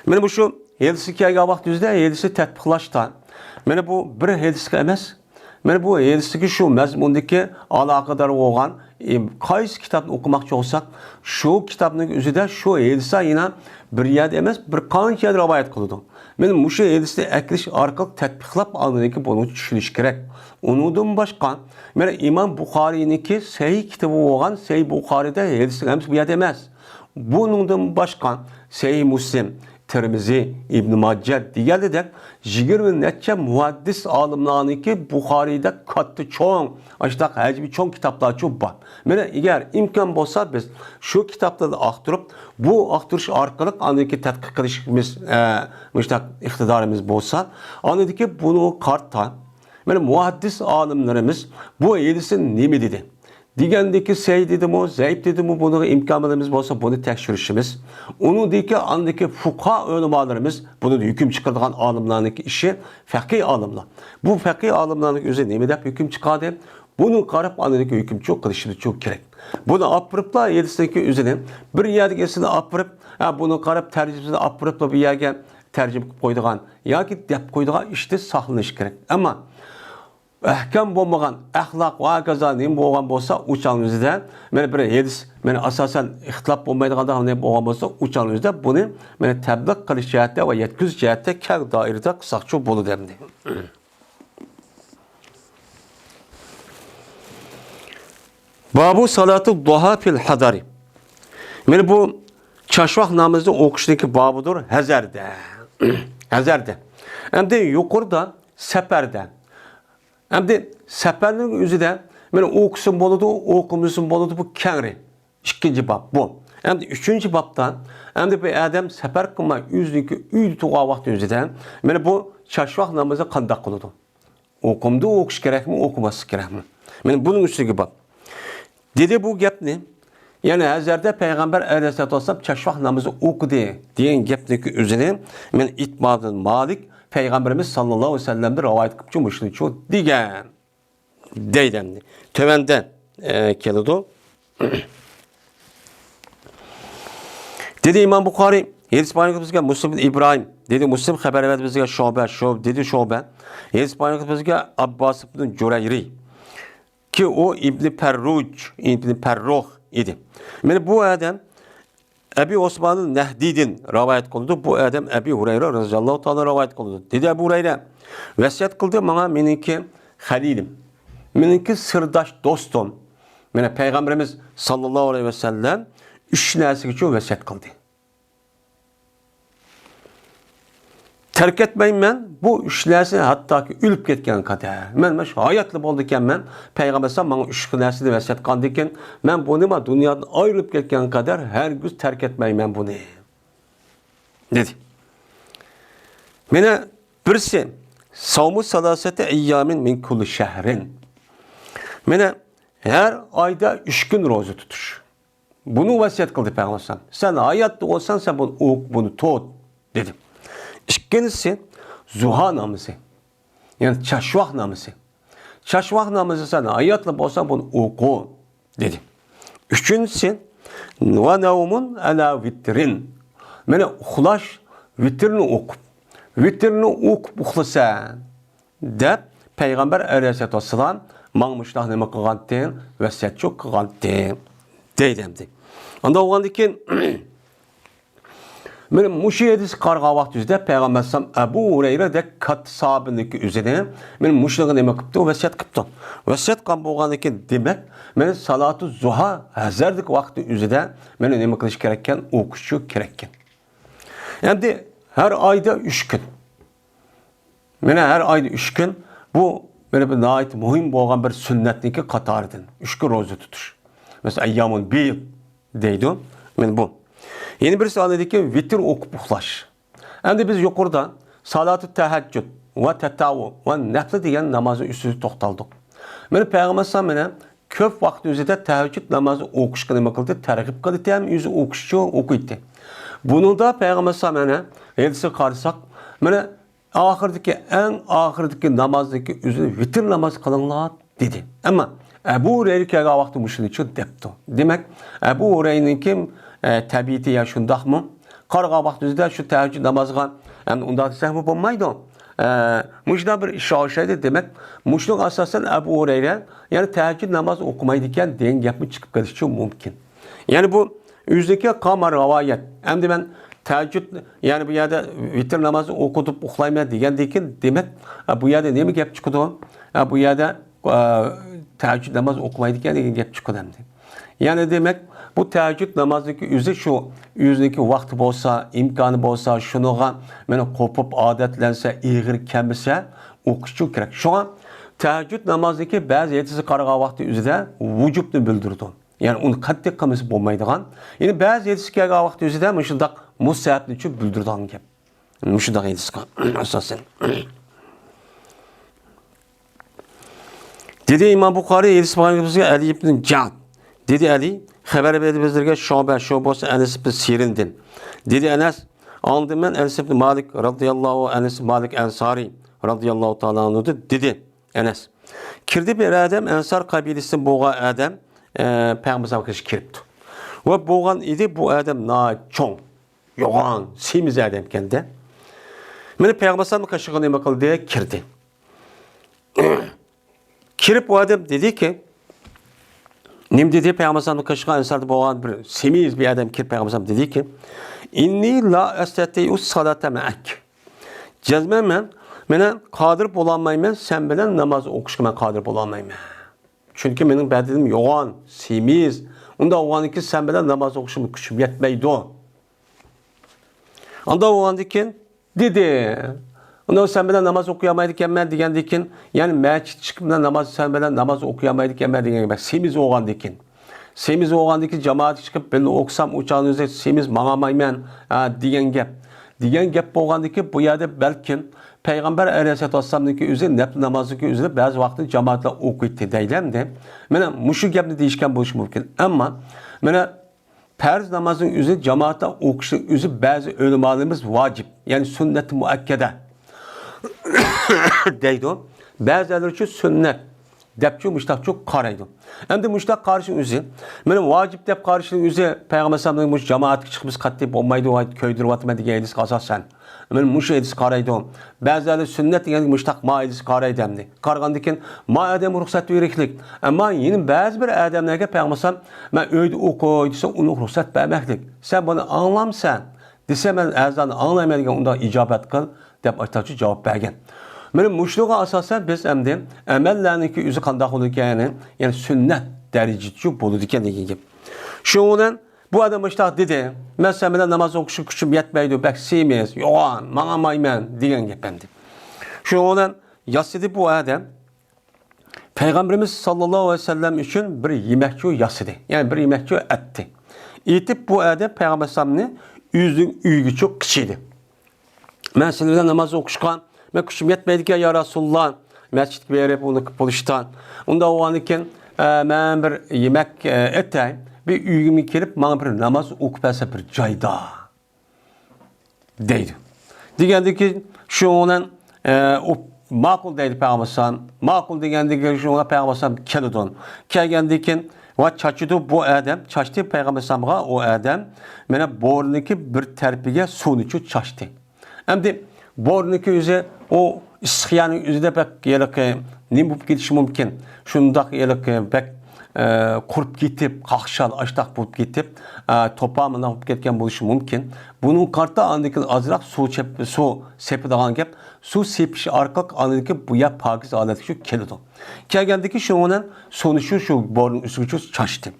مانا مۇشۇ ھەدىسكە كەلگەن ۋاقتىمىزدا ھەدىسنى تەتبىقلاشتا، مانا بۇ بىر ھەدىسكە ئەمەس، مانا بۇ ھەدىسكە شۇ مەزمۇندىكى ئالاقىدار بولغان، ئى، قايسى كىتابنى ئوقۇماقچى بولساق، شۇ كىتابنىڭ ئۆزىدە شۇ ھەدىسلەر يەنە بىر يەردە ئەمەس، بىر قانچە يەردە رىۋايەت قىلىدۇ. مانا مۇشۇ ھەدىسنى ئەكېلىش ئارقىلىق تەتبىقلاپ، ئاندىن كېيىن بۇنى چۈشىنىش كېرەك. ئۇنىڭدىن باشقا، مانا ئىمام بۇخارىينىڭكى سەھىھ كىتابى بولغان سەھىھ بۇخارىيدا ھەدىسنىڭ ھەممىسى بۇ يەردە ئەمەس. بۇنىڭدىن باشقا، سەھىھ مۇسلىم، تىرمىزى، ئىبن ماجە دېگەنلىدەك يىگىرمە نەچچە مۇھەددىس ئالىملارنىڭكى بۇخارىيدا كاتتا چوڭ، ئاشۇنداق ھەجمى چوڭ كىتابلارچۇ بار. مانا، ئەگەر ئىمكان بولسا، بىز شۇ كىتابلارنى ئاختۇرۇپ، بۇ ئاختۇرۇش ئارقىلىق ئاندىن كېيىن تەتقىق قىلىشىمىز، ئە، مۇشۇنداق ئىقتىدارىمىز بولسا، ئاندىن كېيىن بۇنىڭغا قارىتا، مانا، مۇھەددىس ئالىملىرىمىز بۇ ھەدىسنى نېمە دېدى؟ دېگەندىكى سەھىھ دېدىمۇ، زەئىپ دېدىمۇ، بۇنىڭغا ئىمكانىمىز بولسا، بۇنى تەكشۈرۈشىمىز. ئۇنىڭدىكى ئاندىكى فۇقاھا ئۆلىمالىرىمىز، بۇنى ھۆكۈم چىقىرىدىغان ئالىملارنىڭكى ئىشى، فەقىھ ئالىملار. بۇ فەقىھ ئالىملارنىڭ ئۆزى نېمە دەپ ھۆكۈم چىقاردى؟ بۇنى قاراپ، ئاندىكى ھۆكۈمچۇ قىلىشىمىزچۇ كېرەك. بۇنى ئاپىرىپلا ھەدىسنىڭكى ئۆزىنى بىر يەرگە ئېسىنى ئاپىرىپ، ھە، بۇنى قاراپ تەرجىمىسىنى ئاپىرىپلا بۇ يەرگە تەرجىمە قىلىپ قويىدىغان ياكى دەپ قويىدىغان ئىشتىن ساقلىنىش كېرەك. ئەمما ئەھكام بولمىغان ئەخلاق ۋە ھاكازا نېمە بولغان بولسا، ئۇ چاغنىڭ ئۆزىدە، مانا بىر ھەدىس، مانا ئاساسەن ئىختىلاپ بولمايدىغان نېمە بولغان بولسا، ئۇ چاغنىڭ ئۆزىدە بۇنى، مانا تەبلىغ قىلىش جەھەتتە ۋە يەتكۈزۈش جەھەتتە كەڭ دائىرىدە قىلساقچۇ بولىدۇ ئەمدى. بابۇ سالاتۇ دۇھا فىل ھەزەرى. مانا بۇ چاشۋاق نامىزىنى ئوقۇشنىڭكى بابىدۇر ھەزەردە. ھەزەردە. ئەمدى يۇقىرىدا سەپەردە. ئەمدى سەپەرنىڭ ئۆزىدە مانا ئوقۇسىمۇ بولىدۇ، ئوقۇمىسىمۇ بولىدۇ، بۇ كەڭرى. ئىككىنچى باب بۇ. ئەمدى ئۈچىنچى بابتا، ئەمدى بىر ئادەم سەپەر قىلماي ئۆزىنىڭكى ئۆيدە تۇرغان ۋاقتى ئۆزىدە، مانا بۇ چاشۋاق نامىزى قانداق قىلىدۇ؟ ئوقۇمدۇ ئوقۇش كېرەكمۇ، ئوقۇماسلىق كېرەكمۇ؟ مانا بۇنىڭ ئۈستىگە باب. دېدى بۇ گەپنى، يەنى ھەزەردە پەيغەمبەر ئەلەيھىسسالاتۇ ۋەسسالام چاشۋاق نامىزى ئوقۇدى دېگەن گەپنىكى ئۆزىنى، مانا ئىتبادىن مالىك پەيغەمبىرىمىز ساللاللاھۇ ئەلەيھى ۋەسەللەمدىن رىۋايەت قىلىپچۇ مۇشۇنىچۇ دېگەن. دەيدۇ ئەمدى. تۆۋەندە، ئە، كېلىدۇ. دېدى ئىمام بۇخارىي، ھەدىس بايان قىلىپ بىزگە مۇسلىم ئىبن ئىبراھىم، دېدى مۇسلىم خەۋەر بەردى بىزگە شۇبە، شۇ-، دېدى شۇبە. ھەدىس بايان قىلىپ بىزگە ئابباس ئىبن جۇرەيرى، كى ئۇ ئىبن پەررۇج، ئىبن پەررۇخ ئىدى. مانا بۇ ئادەم ئەبى ئوسمانىل نەھدىدىن رىۋايەت قىلىدۇ. بۇ ئادەم ئەبى ھۇرەيرە رەزىياللاھۇ تائالا رىۋايەت قىلىدۇ. دېدى ئەبۇ ھۇرەيرە، ۋەسىيەت قىلدى ماڭا مېنىڭكى خەلىلىم، مېنىڭكى سىرداش دوستۇم. مانا پەيغەمبىرىمىز ساللاللاھۇ ئەلەيھى ۋەسەللەم ئۈچ نەرسىگىچۇ ۋەسىيەت قىلدى. تەرك ئەتمەيمەن بۇ ئۈچ نەرسىنى ھەتتاكى ئۆلۈپ كەتكەن قەدەر. مەن مانا شۇ ھاياتلا بولىدىكەنمەن، پەيغەمبەر ئەلەيھىسسالام ماڭا ئۈچ نەرسىنى ۋەسىيەت قىلغاندىكىن، مەن بۇنى مانا دۇنيادىن ئايرىلىپ كەتكەن قەدەر ھەرگىز تەرك ئەتمەيمەن بۇنى، دېدى. مانا بىرسى، ساۋمۇ سالاسەتە ئەييامىن مىن كۇللى شەھرىن. مانا ھەر ئايدا ئۈچ كۈن روزا تۇتۇش. بۇنى ۋەسىيەت قىلدى پەيغەمبەر ئەلەيھىسسالام. سەن ھاياتتا بولساڭ، سەن بۇنى ئوق، بۇنى تۇت، دېدى. ئىككىنچىسى، زۇھا نامىزى. يەنى چاشۋاق نامىزى. چاشۋاق نامىزى سەن ھاياتلا بولساڭ بۇنى ئوقۇ، دېدى. ئۈچىنچىسى، ۋە نەۋمۇن ئەلا ۋىترىن. مانا ئۇخلاش، ۋىترنى ئوقۇپ، ۋىترنى ئوقۇپ ئۇخلىسەن، دەپ پەيغەمبەر ئەلەيھىسسالاتۇ ۋەسسالام ماڭا مۇشۇنداق نېمە قىلغانتى، ۋەسىيەت قىلغانتى، دەيدۇ ئەمدى. ئاندا بولغاندىن كېيىن، مانا مۇشۇ ھەدىسكە قارىغان ۋاقتى ئۆزىدە پەيغەمبەر ئەلەيھىسسالام ئەبۇ ھۇرەيرە دەك كاتتا ساھابىنىڭكى ئۆزىنى مانا مۇشۇنىڭغا نېمە قىپتۇ؟ ۋەسىيەت قىپتۇ. ۋەسىيەت قىلغان بولغاندىن كېيىن، دېمەك، مانا سالاتۇ زۇھا ھەزەردىكى ۋاقتى ئۆزىدە مانا نېمە قىلىش كېرەككەن؟ ئوقۇشى كېرەككەن. ئەمدى ھەر ئايدا ئۈچ كۈن. مانا ھەر ئايدا ئۈچ كۈن، بۇ مانا بىر ناھايىتى مۇھىم بولغان بىر سۈننەتنىڭكى قاتارىدىن، ئۈچ كۈن روزا تۇتۇش. مەسىلەن، ئەييامۇل بىيض دەيدۇ. مانا بۇ. يەنە بىرسى ئاندىكى ۋىتر ئوقۇپ ئۇخلاش. ئەمدى بىز يۇقىرىدا سالاتۇ تەھەججۇد ۋە تەتەۋۋۇ ۋە نەپلى دېگەن نامازنىڭ ئۈستىدە توختالدۇق. مانا پەيغەمبەر ئەلەيھىسسالام مانا كۆپ ۋاقىت ئۆزىدە تەھەججۇد نامازى ئوقۇشقا نېمە قىلدى؟ تەرغىب قىلدى ھەم ئۆزى ئوقۇشچۇ ئوقۇيتتى. بۇنىڭدا پەيغەمبەر ئەلەيھىسسالام مانا ھەدىسىگە قارىساق، مانا ئاخىرىدىكى، ئەڭ ئاخىرىدىكى نامازدىكى ئۆزىنى ۋىتر ناماز قىلىڭلار، دېدى. ئەمما ئەبۇ ھۇرەيرە كەلگەن ۋاقىتتا مۇشۇنى چۇ دەپتۇ. دېمەك، ئەبۇ ھۇرەيرىنىڭكى، ئە، تەبىئىتى يا شۇنداقمۇ؟ قارىغان ۋاقتىمىزدا شۇ تەھەججۇد نامازىغا، ئەمدى ئۇنداق دېسەكمۇ بولمايدۇ. ئە، مۇشۇنداق بىر ئىشقا ئوخشايدۇ. دېمەك، مۇشۇنىڭغا ئاساسەن ئەبۇ ھۇرەيرە، يەنى تەھەججۇد نامازى ئوقۇمايدىكەن دېگەن گەپمۇ چىقىپ كېلىشى مۇمكىن. يەنى بۇ ئۆزىنىڭكى قالما رىۋايەت. ئەمدى مەن تەھەججۇد، يەنى بۇ يەردە ۋىتر نامازى ئوقۇتۇپ ئۇخلايمەن دېگەندىن كېيىن، دېمەك، بۇ يەردە نېمە گەپ چىقىدۇ؟ بۇ يەردە، ئە، تەھەججۇد نامازى ئوقۇمايدىكەن دېگەن گەپ چىقىدۇ ئەمدى. يەنى دېمەك، بۇ تەھەججۇد نامازىنىڭكى ئۆزى شۇ، ئۆزىنىڭكى ۋاقتى بولسا، ئىمكانى بولسا، شۇنىڭغا مانا قوپۇپ ئادەتلەنسە، ئېغىر كەلمىسە، ئوقۇشى كېرەك. شۇڭا تەھەججۇد نامازىنىڭكى بەزى ھەدىسىگە قارىغان ۋاقتى ئۆزىدە ۋۇجۇبنى بىلدۈرىدۇ. يەنى ئۇنى قەتئىي قىلمىسا بولمايدىغان. يەنى بەزى ھەدىسكە كەلگەن ۋاقتى ئۆزىدە مۇشۇنداق مۇستەھەبنى چۈ بىلدۈرىدىغان گەپ. مۇشۇنداق ھەدىسكە ئاساسەن. دېدى ئىمام بۇخارىي، ھەدىس بۇخارىي ئەلى ئىبن جەئد. دېدى ئەلى، خەۋەر بەردى بىزلەرگە شۇبە، شۇ بولسا ئەنەس ئىبن سىرىندىن. دېدى ئەنەس، ئاڭلىدىم مەن ئەنەس ئىبن مالىك رازىياللاھۇ، ئەنەس مالىك ئەنسارىي رازىياللاھۇ تائالا ئەنھۇدىن دېدى. ئەنەس. كىردى بىر ئادەم، ئەنسار قەبىلىسىدىن بولغان ئادەم، ئە، پەيغەمبەر ئەلەيھىسسالامغا كىرىپتۇ. ۋە بولغان ئىدى، بۇ ئادەم ناھايىتى چوڭ، يوغان، سېمىز ئادەم ئىكەن-دە. مانا پەيغەمبەر ئەلەيھىسسالامنىڭ قېشىغا نېمە قىلدى؟ كىردى. كىرىپ ئۇ ئادەم دېدىكى، نېمە دېدى؟ پەيغەمبەر ئەلەيھىسسالامنىڭ قېشىغا ئەنساردا بولغان بىر سېمىز بىر ئادەم كىرىپ پەيغەمبەر ئەلەيھىسسالام دېدىكى، ئىننى لا ئەستەتىئۇس سالاتا مەئەك. جەزمەن مەن، مەن قادىر بولالمايمەن، سەن بىلەن ناماز ئوقۇشقا مەن قادىر بولالمايمەن. چۈنكى مېنىڭ بەدىنىم يوغان، سېمىز. ئۇنداق بولغاندىكىن سەن بىلەن ناماز ئوقۇشۇمغا كۈچۈم يەتمەيدۇ. ئانداق بولغاندىكىن دېدى، ئۇنداق سەن بىلەن ناماز ئوقۇيالمايدىكەنمەن دېگەندىكىن، يەنى مەسچىتكە چىقىپ بىلەن ناماز، سەن بىلەن ناماز ئوقۇيالمايدىكەنمەن دېگەن گەپ. سېمىز بولغاندىكىن. سېمىز بولغاندىكىن جامائەتكە چىقىپ بىللە ئوقۇسام، ئۇ چاغدا ئۆزى سېمىز ماڭالمايمەن، ھە، دېگەن گەپ. دېگەن گەپ بولغاندىكىن، بۇ يەردە بەلكىم پەيغەمبەر ئەلەيھىسسالاتۇ ۋەسسالامنىڭكى ئۆزى نەپلى نامازنىڭكى ئۆزىنى بەزى ۋاقىتتا جامائەتلەر ئوقۇيتتى دەيلى ئەمدى. مانا مۇشۇ گەپنى دېيىشكەن بولۇشى مۇمكىن. ئەمما مانا پەرز نامازنىڭ ئۆزى جامائەتتە ئوقۇشنىڭ ئۆزى بەزى ئۆلىمالىرىمىز ۋاجىپ، يەنى سۈننەت مۇئەككەدە دەيدۇ. بەزىلەرچۇ سۈننەت دەپچۇ، مۇشتاقچۇ قارايدۇ. ئەمدى مۇشتاق قارىشنىڭ ئۆزى، مانا ۋاجىپ دەپ قارىشنىڭ ئۆزى پەيغەمبەر ئەلەيھىسسالامنىڭ مۇشۇ جامائەتكە چىقىپ بىز قاتتىق بولمايدۇ، كۆيدۈرۈۋاتىمەن دېگەن ھەدىسكە ئاساسەن. مانا مۇشۇ ھەدىسكە قارايدۇ. بەزىلەر سۈننەت دېگەندىكىن مۇشتاق ما ھەدىسكە قارايدۇ ئەمدى. قارىغاندىكىن ما ئادەم رۇخسەت بېرىشلىك. ئەمما يەنە بەزى بىر ئادەملەرگە پەيغەمبەر ئەلەيھىسسالام، مەن ئۆيدە ئوقۇي دېسە، ئۇنىڭغا رۇخسەت بەرمەكلىك. سەن بۇنى ئاڭلامسەن؟ دېسە، مەن ئەزاننى ئاڭلايمەن دېگەن ئۇنداق ئىجابەت قىل، دەپ ئاشتاچۇ جاۋاب بەرگەن. مانا مۇشۇنىڭغا ئاساسەن بىز ئەمدى ئەمەللەرنىڭكى ئۆزى قانداق بولىدىكەن، يەنى سۈننەت دەرىجىچۇ بولىدىكەن دېگەن گەپ. شۇنىڭ بىلەن بۇ ئادەم مۇشتاق دېدى، مەن سەن بىلەن ناماز ئوقۇشقا كۈچۈم يەتمەيدۇ، بەك سېمىز، يوغان، ماڭالمايمەن دېگەن گەپ ئەمدى. شۇنىڭ بىلەن ياسىدى بۇ ئادەم. پەيغەمبىرىمىز ساللاللاھۇ ئەلەيھى ۋەسەللەم ئۈچۈن بىر يېمەكچۇ ياسىدى. يەنى بىر يېمەكچۇ ئەتتى. ئېتىپ بۇ ئادەم پەيغەمبەر ئەلەيھىسسالامنى ئۆزىنىڭ ئۆيىگىچۇ قىچىدى. مەن سىلەر بىلەن ناماز ئوقۇشقا مەن كۈچۈم يەتمەيدىكەن يا رەسۇلۇللا، مەسچىتكە بېرىپ ئۇنى قىلىپ بولۇشتا. ئۇنداق بولغاندىكىن، ئە، مەن بىر يېمەك، ئە، ئېتەي، بىر ئۆيگىمۇ كېلىپ ماڭا بىر ناماز ئوقۇپ بەرسە بىر جايدا. دەيدۇ. دېگەندىكىن شۇنىڭ بىلەن، ئە، ئۇ ماقۇل دەيدۇ پەيغەمبەر ئەلەيھىسسالام. ماقۇل دېگەندىكىن شۇنىڭ بىلەن پەيغەمبەر ئەلەيھىسسالام كېلىدۇ. كەلگەندىكىن ۋە چاچىدۇ بۇ ئادەم. چاچتى پەيغەمبەر ئەلەيھىسسالامغا ئۇ ئادەم. مانا بورىنىڭكى بىر تەرىپىگە سۇنىچۇ چاچتى. ئەمدى بورىنىڭكى ئۆزى، ئۇ ئىسسىق يەرنىڭ ئۆزىدە بەك ھېلىقى نېمە بولۇپ كېتىشى مۇمكىن. شۇنداق ھېلىقى بەك، ئە، قۇرۇپ كېتىپ، قاقشال، ئاشتاق بولۇپ كېتىپ، ئە، توپا مۇنداق بولۇپ كەتكەن بولۇشى مۇمكىن. بۇنىڭغا قارىتا ئاندىن كېيىن ئازراق سۇ چەپ-، سۇ سېپىدىغان گەپ. سۇ سېپىش ئارقىلىق ئاندىن كېيىن بۇ يەر پاكىز ھالەتكە كېلىدۇ. كەلگەندىكىن شۇنىڭ بىلەن سۇنى شۇ، شۇ بورىنىڭ ئۈستىگە چاچتى.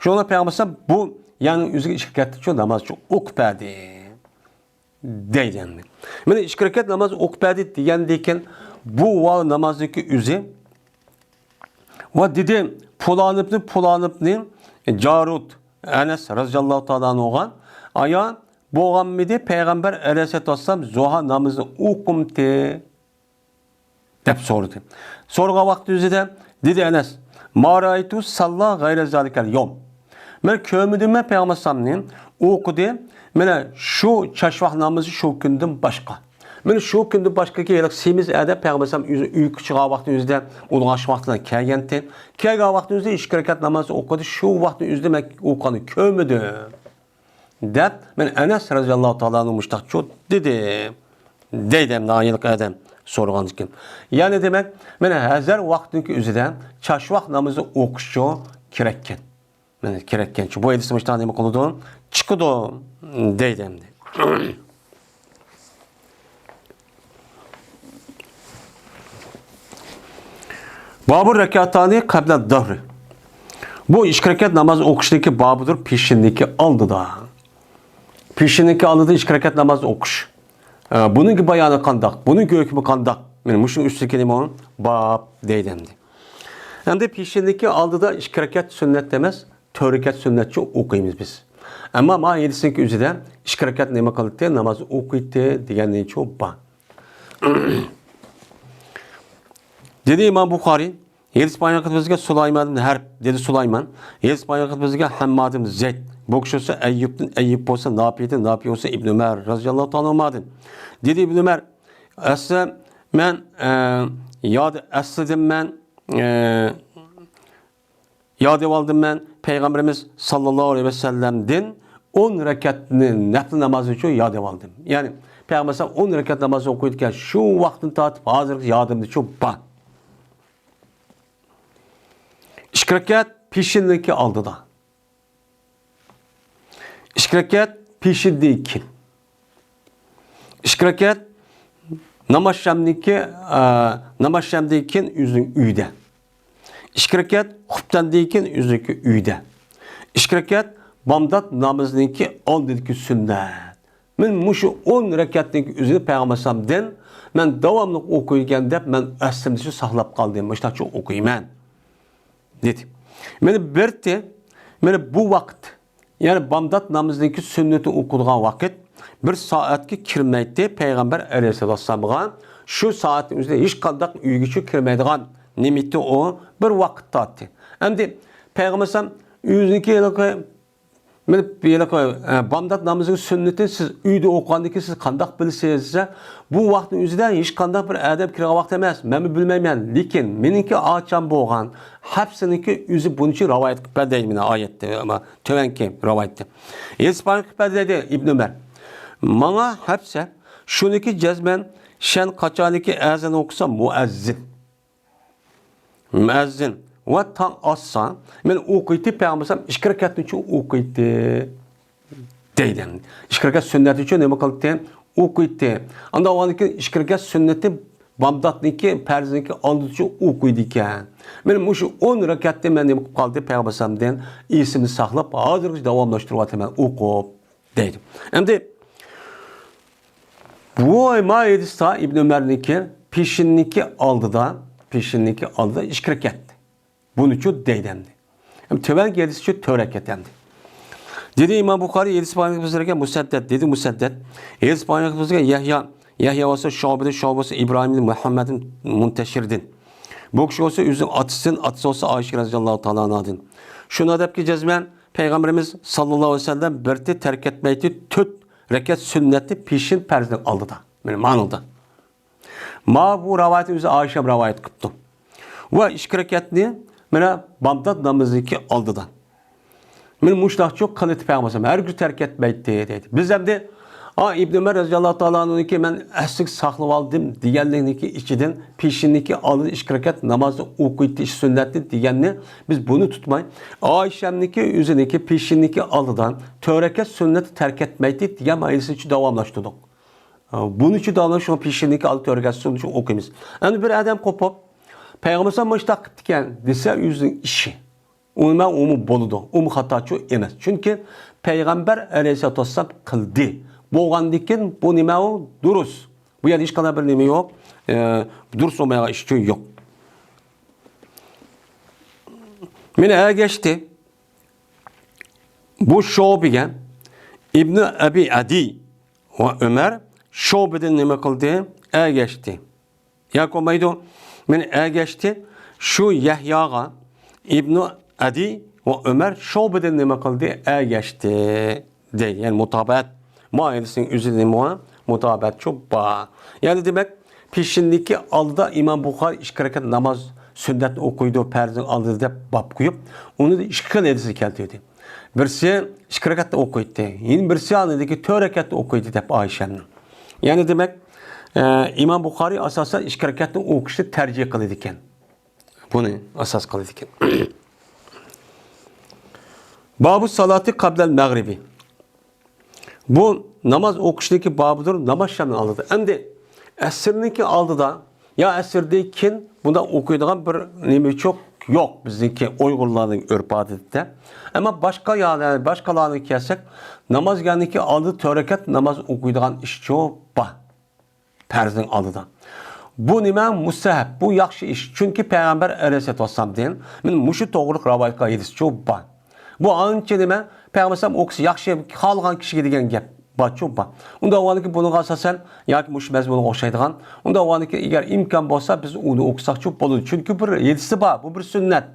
شۇڭا پەيغەمبەر ئەلەيھىسسالام بۇ يەرنىڭ ئۆزىگە ئىككى رەكەتتە شۇ نامازچۇ ئوقۇپ بەردى. دەيدۇ ئەمدى. مانا ئىككى رەكەت ناماز ئوقۇپ بەردى دېگەندىكىن، بۇ ۋاۋ نامازنىڭكى ئۆزى ۋە دېدى، پۇلانىبنى، پۇلانىبنى، جارۇد، ئەنەس رەزىياللاھۇ تائالا ئەنھۇغا، ئايا، بولغانمىدى پەيغەمبەر ئەلەيھىسسالاتۇ ۋەسسالام زۇھا نامىزىنى ئوقۇمتى؟ دەپ سورىدى. سورىغان ۋاقتى ئۆزىدە دېدى ئەنەس، ما رائايتۇ ساللا غەيرە زالىكەل يوم. مەن كۆرمىدىم مەن پەيغەمبەر ئەلەيھىسسالامنى ئوقۇدى. مانا شۇ چاشۋاق نامىزى شۇ كۈندىن باشقا. مانا شۇ كۈندىن باشقا كېيىن سېمىز ئەدە پەيغەمبەر ئەلەيھىسسالام ئۆزى ئۆيگە چىققان ۋاقتى ئۆزىدە ئۇلغاش ۋاقتىدا كەلگەنتى. كەلگەن ۋاقتى ئۆزىدە ئىككى رەكەت ناماز ئوقۇدى. شۇ ۋاقتى ئۆزىدە مەن ئوقۇغاننى كۆرمىدىم. دەپ، مەن ئەنەس رەزىياللاھۇ تائالا ئەنھۇ مۇشتاق چۇ دېدى. دەيدۇ ئەمدى ئاياللىق ئادەم سورىغاندىكىن. يەنى دېمەك، مانا ھەزەر ۋاقىتنىڭكى ئۆزىدە چاشۋاق نامىزى ئوقۇشچۇ كېرەككەن. مانا كېرەككەنچۇ. بۇ ھەدىس مۇشتاق نېمە قىلىدۇ؟ چىقىدۇ. دەيدۇ ئەمدى. بابۇ رەكەتانى قەبلە زۇھرى. بۇ ئىككى رەكەت ناماز ئوقۇشنىڭكى بابىدۇر پېشىندىكى ئالدىدا. پېشىندىكى ئالدىدا ئىككى رەكەت ناماز ئوقۇش. ئە، بۇنىڭكى بايانى قانداق؟ بۇنىڭكى ھۆكمى قانداق؟ مانا مۇشۇنىڭ ئۈستىدىكى نېمە؟ باب دەيدۇ ئەمدى. ئەمدى پېشىندىكى ئالدىدا ئىككى رەكەت سۈننەت ئەمەس، تۆت رەكەت سۈننەتچۇ ئوقۇيمىز بىز. ئەمما ما ھەدىسنىڭكى ئۆزىدە ئىككى رەكەت نېمە قىلدى؟ ناماز ئوقۇيتتى دېگەننىچۇ بار. دېدى ئىمام بۇخارىي، ھەدىس بايان قىلىپ بىزگە سۇلايمان ئىبن ھەرب، دېدى سۇلايمان. ھەدىس بايان قىلىپ بىزگە ھەمماد ئىبن زەيد. بۇ كىشى بولسا ئەييۇبتىن، ئەييۇب بولسا ناپىدىن، ناپى بولسا ئىبن ئۆمەر رەزىياللاھۇ تائالا ئەنھۇمادىن. دېدى ئىبن ئۆمەر، ئەسلى مەن، ئە، ياد، ئەسلىدىم مەن، ئە، ياد ئېۋالدىم مەن، پەيغەمبىرىمىز ساللاللاھۇ ئەلەيھى ۋەسەللەمدىن ئون رەكەتنى نەپلى نامازى ئۈچۈن ياد ئېۋالدىم. يەنى پەيغەمبەر ئەلەيھىسسالام ئون رەكەت ناماز ئوقۇيدىكەن، شۇ ۋاقىتتىن تارتىپ ھازىرغىچە يادىمدىچۇ بار. ئىككى رەكەت پېشىننىڭكى ئالدىدا. ئىككى رەكەت پېشىندىن كېيىن. ئىككى رەكەت ناماز شامدىن كېيىن، ئە، ناماز شامدىن كېيىن ئۆزىنىڭ ئۆيىدە. ئىككى رەكەت خۇپتەندىن كېيىن ئۆزىنىڭكى ئۆيىدە. ئىككى رەكەت بامدات نامىزىنىڭكى ئالدىدىكى سۈننەت. مەن مۇشۇ ئون رەكەتنىڭ ئۆزىنى پەيغەمبەر ئەلەيھىسسالامدىن مەن داۋاملىق ئوقۇيدىكەن دەپ، مەن ئەسلىمدە شۇ ساقلاپ قالدىم، مۇشۇنداقچە ئوقۇيمەن، دېدى. مانا بىرتى، مانا بۇ ۋاقىت، يەنى بامدات نامىزىنىڭكى سۈننىتى ئوقۇلغان ۋاقىت بىر سائەتكە كىرمەيتتى پەيغەمبەر ئەلەيھىسسالاتۇ ۋەسسالامغا. شۇ سائەتنىڭ ئۆزىدە ھېچقانداق ئۆيگىچۇ كىرمەيدىغان نېمىتى ئۇ بىر ۋاقىت تارتتى. ئەمدى پەيغەمبەر ئەلەيھىسسالام ئۆزىنىڭكى ھېلىقى مانا بۇ ھېلىقى، ئە، بامدات نامىزىنىڭ سۈننىتىنى سىز ئۆيدە ئوقۇغاندىن كېيىن سىز قانداق بىلىسىز دېسە، بۇ ۋاقىتنىڭ ئۆزىدە ھېچقانداق بىر ئادەم كىرگەن ۋاقىت ئەمەس، مەنمۇ بىلمەيمەن، لېكىن مېنىڭكى ئاچام بولغان ھەپسىنىڭكى ئۆزى بۇنچە رىۋايەت قىلىپ بەردى دەيدۇ مانا ئايەتتە، تۆۋەنكى رىۋايەتتە. ھەدىس بايان قىلىپ بەردى دەيدۇ ئىبن ئۆمەر. ماڭا ھەپسە شۇنىكى جەزمەن شەن قاچانىكى ئەزان ئوقۇسا مۇئەززىن. مۇئەززىن ۋە تاڭ ئاتسا، مەن ئوقۇيتتى، پەيغەمبەر ئىككى رەكەتنىچۇ ئوقۇيتتى دەيدۇ. ئىككى رەكەت سۈننەتنىچۇ نېمە قىلاتتى؟ ئوقۇيتتى. ئاندىن ئاندىن كېيىن ئىككى رەكەت سۈننەتنى بامداتنىڭكى، پەرزنىڭكى ئالدىچۇ ئوقۇيدىكەن. مەن مۇشۇ ئون رەكەتنى مەن نېمە قىلىپ قالدى؟ پەيغەمبەر ئەلەيھىسسالامدىن ئېسىمدە ساقلاپ، ھازىرغىچە داۋاملاشتۇرۇۋاتىمەن ئوقۇپ. دەيدۇ. ئەمدى بۇ ما ھەدىستە ئىبن ئۆمەرنىڭكى پېشىننىڭكى ئالدىدا، پېشىننىڭكى ئالدىدا ئىككى رەكەت. بۇنىچۇ دەيدۇ ئەمدى. ئەمدى تۆۋەنكى ھەدىسچۇ تۆت رەكەت ئەمدى. دېدى ئىمام بۇخارىي، ھەدىس بايان قىلىپ بىزگە مۇسەددەد، دېدى مۇسەددەد. ھەدىس بايان قىلىپ بىزگە يەھيا، يەھيا بولسا شۇئبىدىن، شۇئبە بولسا ئىبراھىمدىن، مۇھەممەدىن مۇنتەشىردىن. بۇ كىشى بولسا ئۆزىنىڭ ئاتىسىدىن، ئاتىسى بولسا ئائىشە رەزىياللاھۇ تائالا ئانھادىن. شۇنىڭ دەپكى جەزمەن پەيغەمبىرىمىز ساللاللاھۇ ئەلەيھى ۋەسەللەم بىرتى تەرك ئەتمەيتتى تۆت رەكەت سۈننەتنى پېشىن پەرزنىڭ ئالدىدا. مانا مانىدا. ما بۇ رىۋايەتنى ئۆزى ئائىشەم رىۋايەت قىپتۇ. ۋە ئىككى رەكەتنى مانا بامدات نامىزىدىكى ئالدىدا. مانا مۇشۇنداقچۇ قىلىتتى پەيغەمبەر ھەرگىز تەرك ئەتمەيتتى دەيدۇ. بىز ئەمدى، ئا، ئىبن ئۆمەر رەزىياللاھۇ تائالا ئانھۇنىڭكى مەن ئەسلىگە ساقلىۋالدىم دېگەنلىكنىڭكى ئىچىدىن پېشىننىكى ئالدىدا ئىككى رەكەت نامازنى ئوقۇيتتى، سۈننەتنى دېگەننى بىز بۇنى تۇتماي، ئائىشەمنىڭكى ئۆزىنىڭكى پېشىننىكى ئالدىدا تۆت رەكەت سۈننەتنى تەرك ئەتمەيتتى دېگەن مەسىلىنى داۋاملاشتۇردۇق. بۇنىچۇ داۋاملىق شۇ پېشىننىكى ئالدى تۆت رەكەت سۈننەتنى ئوقۇيمىز. ئەمدى بىر ئادەم قوپۇپ، پەيغەمبەر مۇشۇنداق قىپتىكەن دېسە، ئۆزىنىڭ ئىشى. ئۇ نېمە، ئۇمۇ بولىدۇ. ئۇمۇ خاتاچۇ ئەمەس. چۈنكى پەيغەمبەر ئەلەيھىسسالاتۇ ۋەسسالام قىلدى. بولغاندىكىن بۇ نېمە ئۇ؟ دۇرۇس. بۇ يەردە ھېچقانداق بىر نېمە يوق. ئە، دۇرۇس بولمايدىغان ئىش ئۈچۈن يوق. مانا ئەگەشتى. بۇ شوبىگە ئىبنى ئەبى ئەدىي ۋە ئۆمەر شوبىدىن نېمە قىلدى؟ ئەگەشتى. ياكى بولمايدۇ. مانا ئەگەشتى. شۇ يەھياغا ئىبنى ئەدىي ۋە ئۆمەر شوبىدىن نېمە قىلدى؟ ئەگەشتى. دەيدۇ. يەنى مۇتابەت. مۇئەييەنىسىنىڭ ئۆزىدە نېمە بار؟ مۇتابەتچۇ بار. يەنى دېمەك، پېشىندىكى ئالدىدا ئىمام بۇخارى ئىككى رەكەت ناماز سۈننەتنى ئوقۇيدۇ، پەرزنىڭ ئالدىدا دەپ باب قويۇپ، ئۇنى ئىككى خىل ھەدىسنى كەلتۈردى. بىرسى ئىككى رەكەتتە ئوقۇيتتى، يەنە بىرسى ئاندىكى تۆت رەكەتتە ئوقۇيتتى دەپ ئائىشەمنىڭ. يەنى دېمەك، ئە، ئىمام بۇخارى ئاساسەن ئىككى رەكەتنى ئوقۇشنى تەرجىھ قىلىدىكەن. بۇنى ئاساس قىلىدىكەن. بابۇ سالاتى قابلەل مەغرىبى. بۇ ناماز ئوقۇشنىڭكى بابىدۇر، ناماز شامنىڭ ئالدىدا. ئەمدى ئەسىرنىڭكى ئالدىدا يا ئەسىردىن كېيىن بۇنداق ئوقۇيدىغان بىر نېمىچۇق يوق بىزنىڭكى ئۇيغۇرلارنىڭ ئۆرپ-ئادىتىدە. ئەمما باشقا يەرلەر، باشقىلارنىڭ كەلسەك، ناماز يەرنىڭكى ئالدىدا تۆت رەكەت ناماز ئوقۇيدىغان ئىشچۇ بار. پەرزنىڭ ئالدىدا. بۇ نېمە؟ مۇستەھەب. بۇ ياخشى ئىش. چۈنكى پەيغەمبەر ئەلەيھىسسالاتۇ ۋەسسالامدىن مانا مۇشۇ توغرىلىق رىۋايەت قىلغان ھەدىسچۇ بار. بۇ ئانچە نېمە؟ پەيغەمبەر ئەلەيھىسسالام ئوقۇسا ياخشى، خالىغان كىشىگە دېگەن گەپ بارچۇ بار. ئۇنداق بولغاندىكىن بۇنىڭغا ئاساسەن ياكى مۇشۇ مەزمۇنغا ئوخشايدىغان، ئۇنداق بولغاندىكىن ئەگەر ئىمكان بولسا بىز ئۇنى ئوقۇساقچۇ بولىدۇ. چۈنكى بىر ھەدىسى بار، بۇ بىر سۈننەت.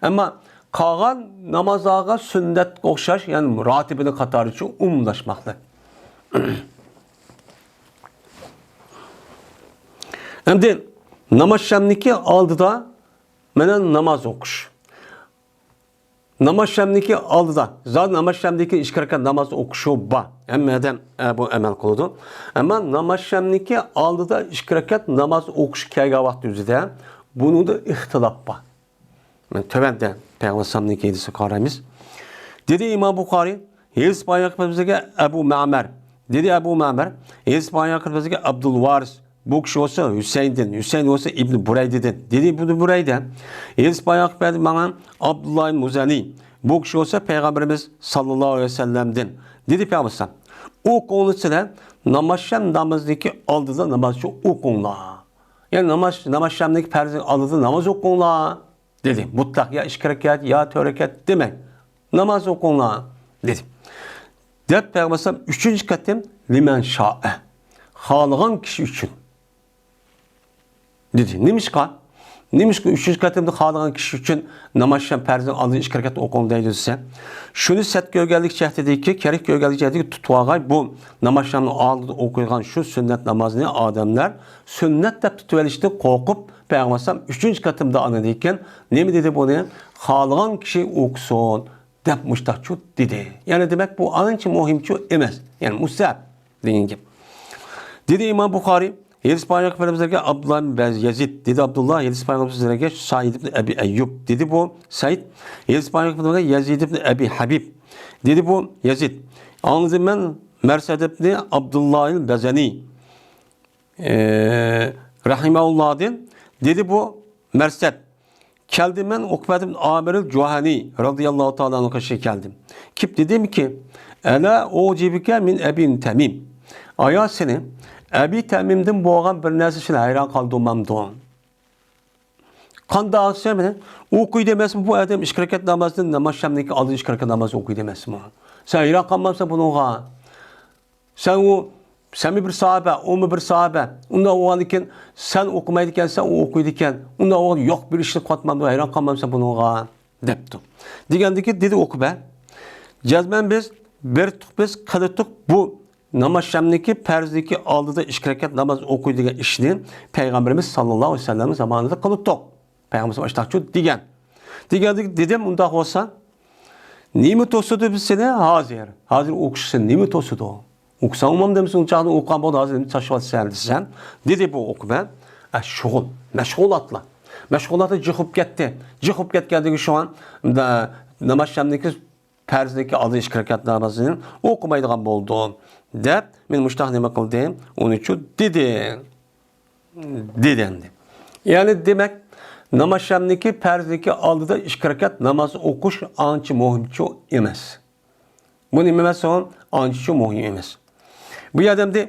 ئەمما قالغان نامازلارغا سۈننەتكە ئوخشاش، يەنى راتىبىنىڭ قاتارىچۇ ئومۇملاشماقلىق. ئەمدى ناماز شامنىڭكى ئالدىدا مانا ناماز ئوقۇش. ناماز شامنىڭكى ئالدىدا، زادى ناماز شامدىكى ئىككى رەكەت ناماز ئوقۇشى بار. ھەممە ئادەم، ئە، بۇ ئەمەل قىلىدۇ. ئەمما ناماز شامنىڭكى ئالدىدا ئىككى رەكەت ناماز ئوقۇش كەلگەن ۋاقىت ئۆزىدە بۇنىڭدا ئىختىلاپ بار. مانا تۆۋەندە پەيغەمبەر ئەلەيھىسسالامنىڭكى ھەدىسىگە قارايمىز. دېدى ئىمام بۇخارىي، ھەدىس بايان قىلىپ بىزگە ئەبۇ مەمەر. دېدى ئەبۇ مەمەر، ھەدىس بايان قىلىپ بىزگە ئابدۇل ۋارىس. بۇ كىشى بولسا ھۈسەيىندىن، ھۈسەيىن بولسا ئىبن بۇرەيدىدىن. دېدى ئىبن بۇرەيدە، ھەدىس بايان قىلىپ بەردى ماڭا ئابدۇللا ئىبن مۇزەنى. بۇ كىشى بولسا پەيغەمبىرىمىز ساللاللاھۇ ئەلەيھى ۋەسەللەمدىن. دېدى پەيغەمبەر ئەلەيھىسسالام، ئۇ كوڭلىسىدە ناماز شام نامىزىنىڭكى ئالدىدا ناماز ئوقۇڭلار. يەنى ناماز، ناماز شامنىڭكى پەرزىنىڭ ئالدىدا ناماز ئوقۇڭلار. دېدى. مۇتلەق يا ئىككى رەكەت، يا تۆت رەكەت دېمەي. ناماز ئوقۇڭلار، دېدى. دەپ پەيغەمبەر ئەلەيھىسسالام ئۈچىنچى قېتىم لىمەن شائە، خالىغان كىشى ئۈچۈن، دېدى. نېمىشقا؟ نېمىشقا ئۈچىنچى قېتىمدا خالىغان كىشى ئۈچۈن ناماز شام پەرزىنىڭ ئالدىدا ئىككى رەكەت ئوقۇڭ دەيدۇ دېسە، شۇنى سەت كۆرگەنلىك جەھىتىدىكى، كېرەك كۆرگەنلىك جەھىتىدىكى تۇتۇۋالغاي بۇ ناماز شامنىڭ ئالدىدا ئوقۇيدىغان شۇ سۈننەت نامازنى ئادەملەر سۈننەت دەپ تۇتۇۋېلىشتىن قورقۇپ، پەيغەمبەر ئەلەيھىسسالام ئۈچىنچى قېتىمدا ئانا دېگەن، نېمە دېدى بۇنى؟ خالىغان كىشى ئوقۇسۇن دەپ مۇشتاقچۇ دېدى. يەنى دېمەك، بۇ ئانچە مۇھىمچۇ ئەمەس. يەنى مۇستەھەب دېگەن گەپ. دېدى ئىمام بۇخارىي، ھەدىس بايان قىلىپ بەرگەن بىزگە ئابدۇللا ئىبن بەز-، يەزىد. دېدى ئابدۇللا، ھەدىس بايان قىلىپ بەرگەن سەئىد ئىبن ئەبى ئەييۇب. دېدى بۇ سەئىد، ھەدىس بايان قىلىپ بەرگەن يەزىد ئىبن ئەبى ھەبىب. دېدى بۇ يەزىد، ئاڭلىدىم مەن مەرسەد ئىبن ئابدۇللا ئىل بەزەنى. ئى، رەھىمەھۇللاھدىن دېدى بۇ مەرسەد. كەلدىم مەن ئوقبەت ئىبن ئامىر جۇھەنى رەزىيەللاھۇ تائالا ئەنھۇ قېشىغا كەلدىم. كېلىپ دېدىمكى، ئەلا ئۇجىبكە مىن ئەبى تەمىم. ئايا سېنى ئەبى تەمىمدىن بولغان بىر نەرسە سېنى ھەيران قالدۇرمامدۇ؟ قانداق سەن مېنى ئوقۇيدۇ ئەمەسمۇ بۇ ئادەم ئىككى رەكەت نامازدىن، ناماز شامدىكى ئالدىن ئىككى رەكەت ناماز ئوقۇيدۇ ئەمەسمۇ؟ سەن ھەيران قالمامسەن بۇنىڭغا؟ سەن ئۇ، سەنمۇ بىر ساھابە، ئۇمۇ بىر ساھابە. ئۇنداق بولغاندىكىن سەن ئوقۇمايدىكەنسەن، ئۇ ئوقۇيدىكەن. ئۇنداق بولغان يوق بىر ئىشنى قاتمامدۇ، ھەيران قالمامسەن بۇنىڭغا؟ دەپتۇ. دېگەندىكى دېدى ئوقۇبە، جەزمەن بىز بىر تۇق بىز قىلىتۇق بۇ ناماز شامنىڭكى پەرزلىكى ئالدىدا ئىككى رەكەت ناماز ئوقۇي دېگەن ئىشنى پەيغەمبىرىمىز ساللاللاھۇ ئەلەيھى ۋەسەللەمنىڭ زامانىدا قىلىپتۇق. پەيغەمبىرىمىز ئاشتاقچۇ دېگەن. دېگەندىكى دېدىم، ئۇنداق بولسا، نېمە توسىدۇ بىز سېنى ھازىر؟ ھازىر ئوقۇشسا نېمە توسىدۇ؟ ئوقۇساڭ ئۇمام دېمىسۇن، ئۇ چاغدا ئوقۇغان بولدى، ھازىر نېمە تاشلىۋاتىسەن دېسەم، دېدى بۇ ئوقۇمەن. ئە، شۇغۇل، مەشغۇلاتلا. مەشغۇلاتلا جىق بولۇپ كەتتى. جىق بولۇپ كەتكەندىكى شۇڭا، دا-، ناماز شامنىڭكى پەرزلىكى ئالدى ئىككى رەكەت نامازنى ئوقۇمايدىغان بولدۇم، دەپ، مېنى مۇشتاق نېمە قىلدى؟ ئۇنىچۇ دېدى. دېدى ئەمدى. يەنى دېمەك، ناماز شامنىڭكى پەرزلىكى ئالدىدا ئىككى رەكەت ناماز ئوقۇش ئانچە مۇھىمچۇ ئەمەس. بۇ نېمە ئەمەس ئۇ؟ ئانچىچۇ مۇھىم ئەمەس. بۇ يەردە ئەمدى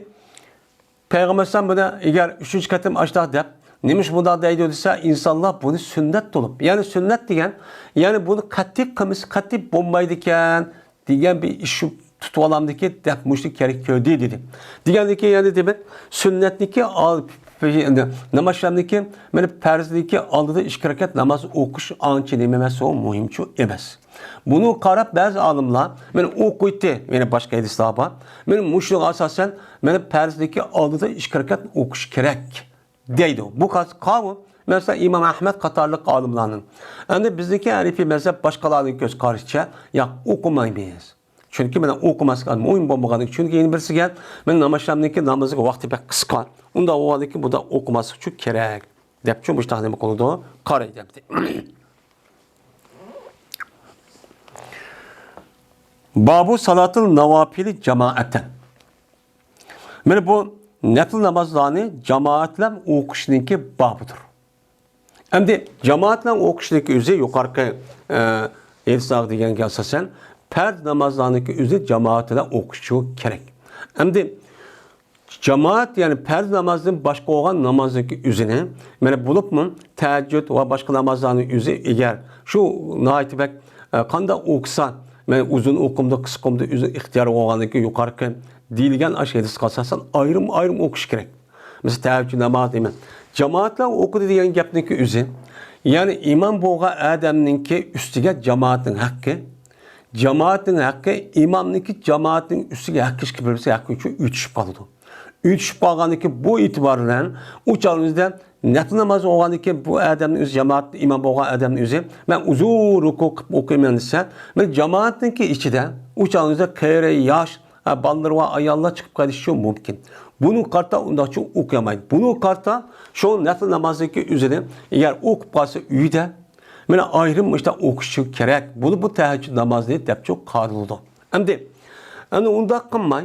پەيغەمبەر ئەلەيھىسسالام بۇنى ئەگەر ئۈچىنچى قېتىم ئاشتاق دەپ، نېمىش بۇنداق دەيدۇ دېسە، ئىنسانلار بۇنى سۈننەت تۇتۇپ، يەنى سۈننەت دېگەن، يەنى بۇنى قەتئىي قىلمىسا قەتئىي بولمايدىكەن دېگەن بىر ئىش شۇ تۇتۇۋالامدىكى دەپ مۇشۇ كېرەك كۆردى دېدى. دېگەندىكى يەنى دېمەك، سۈننەتنىكى ئال-، ناماز شامنىكى، مانا پەرزنىكى ئالدىدا ئىككى رەكەت ناماز ئوقۇش ئانچە نېمە ئەمەس ئۇ، مۇھىمچۇ ئەمەس. بۇنى قاراپ بەزى ئالىملار، مانا ئوقۇيتتى، يەنە باشقا ھەدىسلەر بار. مانا مۇشۇنىڭغا ئاساسەن، مانا پەرزنىكى ئالدىدا ئىككى رەكەت ئوقۇش كېرەك دەيدۇ. بۇ قاۋۇل، مەسىلەن، ئىمام ئەھمەد قاتارلىق ئالىملارنىڭ. ئەمدى بىزنىڭكى ھەنىفىي مەزھەپ باشقىلارنىڭ كۆز قارىشىچە، ياق، ئوقۇمايمىز. چۈنكى مانا ئوقۇماسلىق مۇھىم بولمىغاندىكىن، چۈنكى يەنە بىرسىگە، مانا ناماز شامنىڭكى نامىزىغا ۋاقتى بەك قىسقا. ئۇنداق بولغاندىكىن بۇدا ئوقۇماسلىقچۇ كېرەك، دەپچۇ مۇشتاق نېمە قىلىدۇ؟ قارايدۇ ئەمدى. بابۇ سالاتىل ناۋاپىلى جامائەتەن. مانا بۇ نەپىل نامازلارنى جامائەت بىلەن ئوقۇشنىڭكى بابىدۇر. ئەمدى جامائەت بىلەن ئوقۇشنىڭكى ئۆزى يۇقىرىقى، ئە، ھەدىسلەرگە دېگەنگە ئاساسەن، پەرز نامازلارنىڭكى ئۆزى جامائەت بىلەن ئوقۇشى كېرەك. ئەمدى جامائەت، يەنى پەرز نامازدىن باشقا بولغان نامازنىڭكى ئۆزىنى، مانا بولۇپمۇ تەھەججۇد ۋە باشقا نامازلارنىڭ ئۆزى ئەگەر شۇ ناھايىتى بەك، ئە، قانداق ئوقۇسا، مانا ئۇزۇن ئوقۇمدۇ، قىسقا ئوقۇمدۇ، ئۆزى ئىختىيارى بولغاندىكى يۇقىرىقى دېيىلگەن ئاشۇ ھەدىسكە ئاساسەن ئايرىم-ئايرىم ئوقۇش كېرەك. مىسال، تەھەججۇد ناماز دەيمەن. جامائەتلەر ئوقۇدى دېگەن گەپنىڭكى ئۆزى، يەنى ئىمام بولغان ئادەمنىڭكى ئۈستىگە جامائەتنىڭ ھەققى، جامائەتنىڭ ھەققى، ئىمامنىڭكى جامائەتنىڭ ئۈستىگە ھەققى ئىككى بىر-بىرسى ھەققى ئۈچۈن ئۆتۈشۈپ قالىدۇ. ئۆتۈشۈپ قالغاندىكىن بۇ ئېتىبار بىلەن ئۇ چاغنىڭىزدا نەپلى ناماز بولغاندىكىن بۇ ئادەمنىڭ ئۆزى، جامائەت ئىمام بولغان ئادەمنىڭ ئۆزى، مەن ئۇزۇن رۇكۇ قىلىپ ئوقۇيمەن دېسە، مەن جامائەتنىڭكى ئىچىدە ئۇ چاغنىڭىزدا قېرى، ياش، ھە، بالىلىرى بار ئاياللار چىقىپ قېلىشى مۇمكىن. بۇنىڭغا قارىتا ئۇنداقچە ئوقۇيالمايدۇ. بۇنىڭغا قارىتا شۇ نەپلى نامازنىڭكى ئۆزىنى ئەگەر ئوقۇپ قالسا ئۆيدە، مانا ئايرىم مۇشۇنداق ئوقۇشى كېرەك. بۇنى بۇ تەھەججۇد نامازى دەپچۇ قارىلىدۇ. ئەمدى، ئەمدى ئۇنداق قىلماي،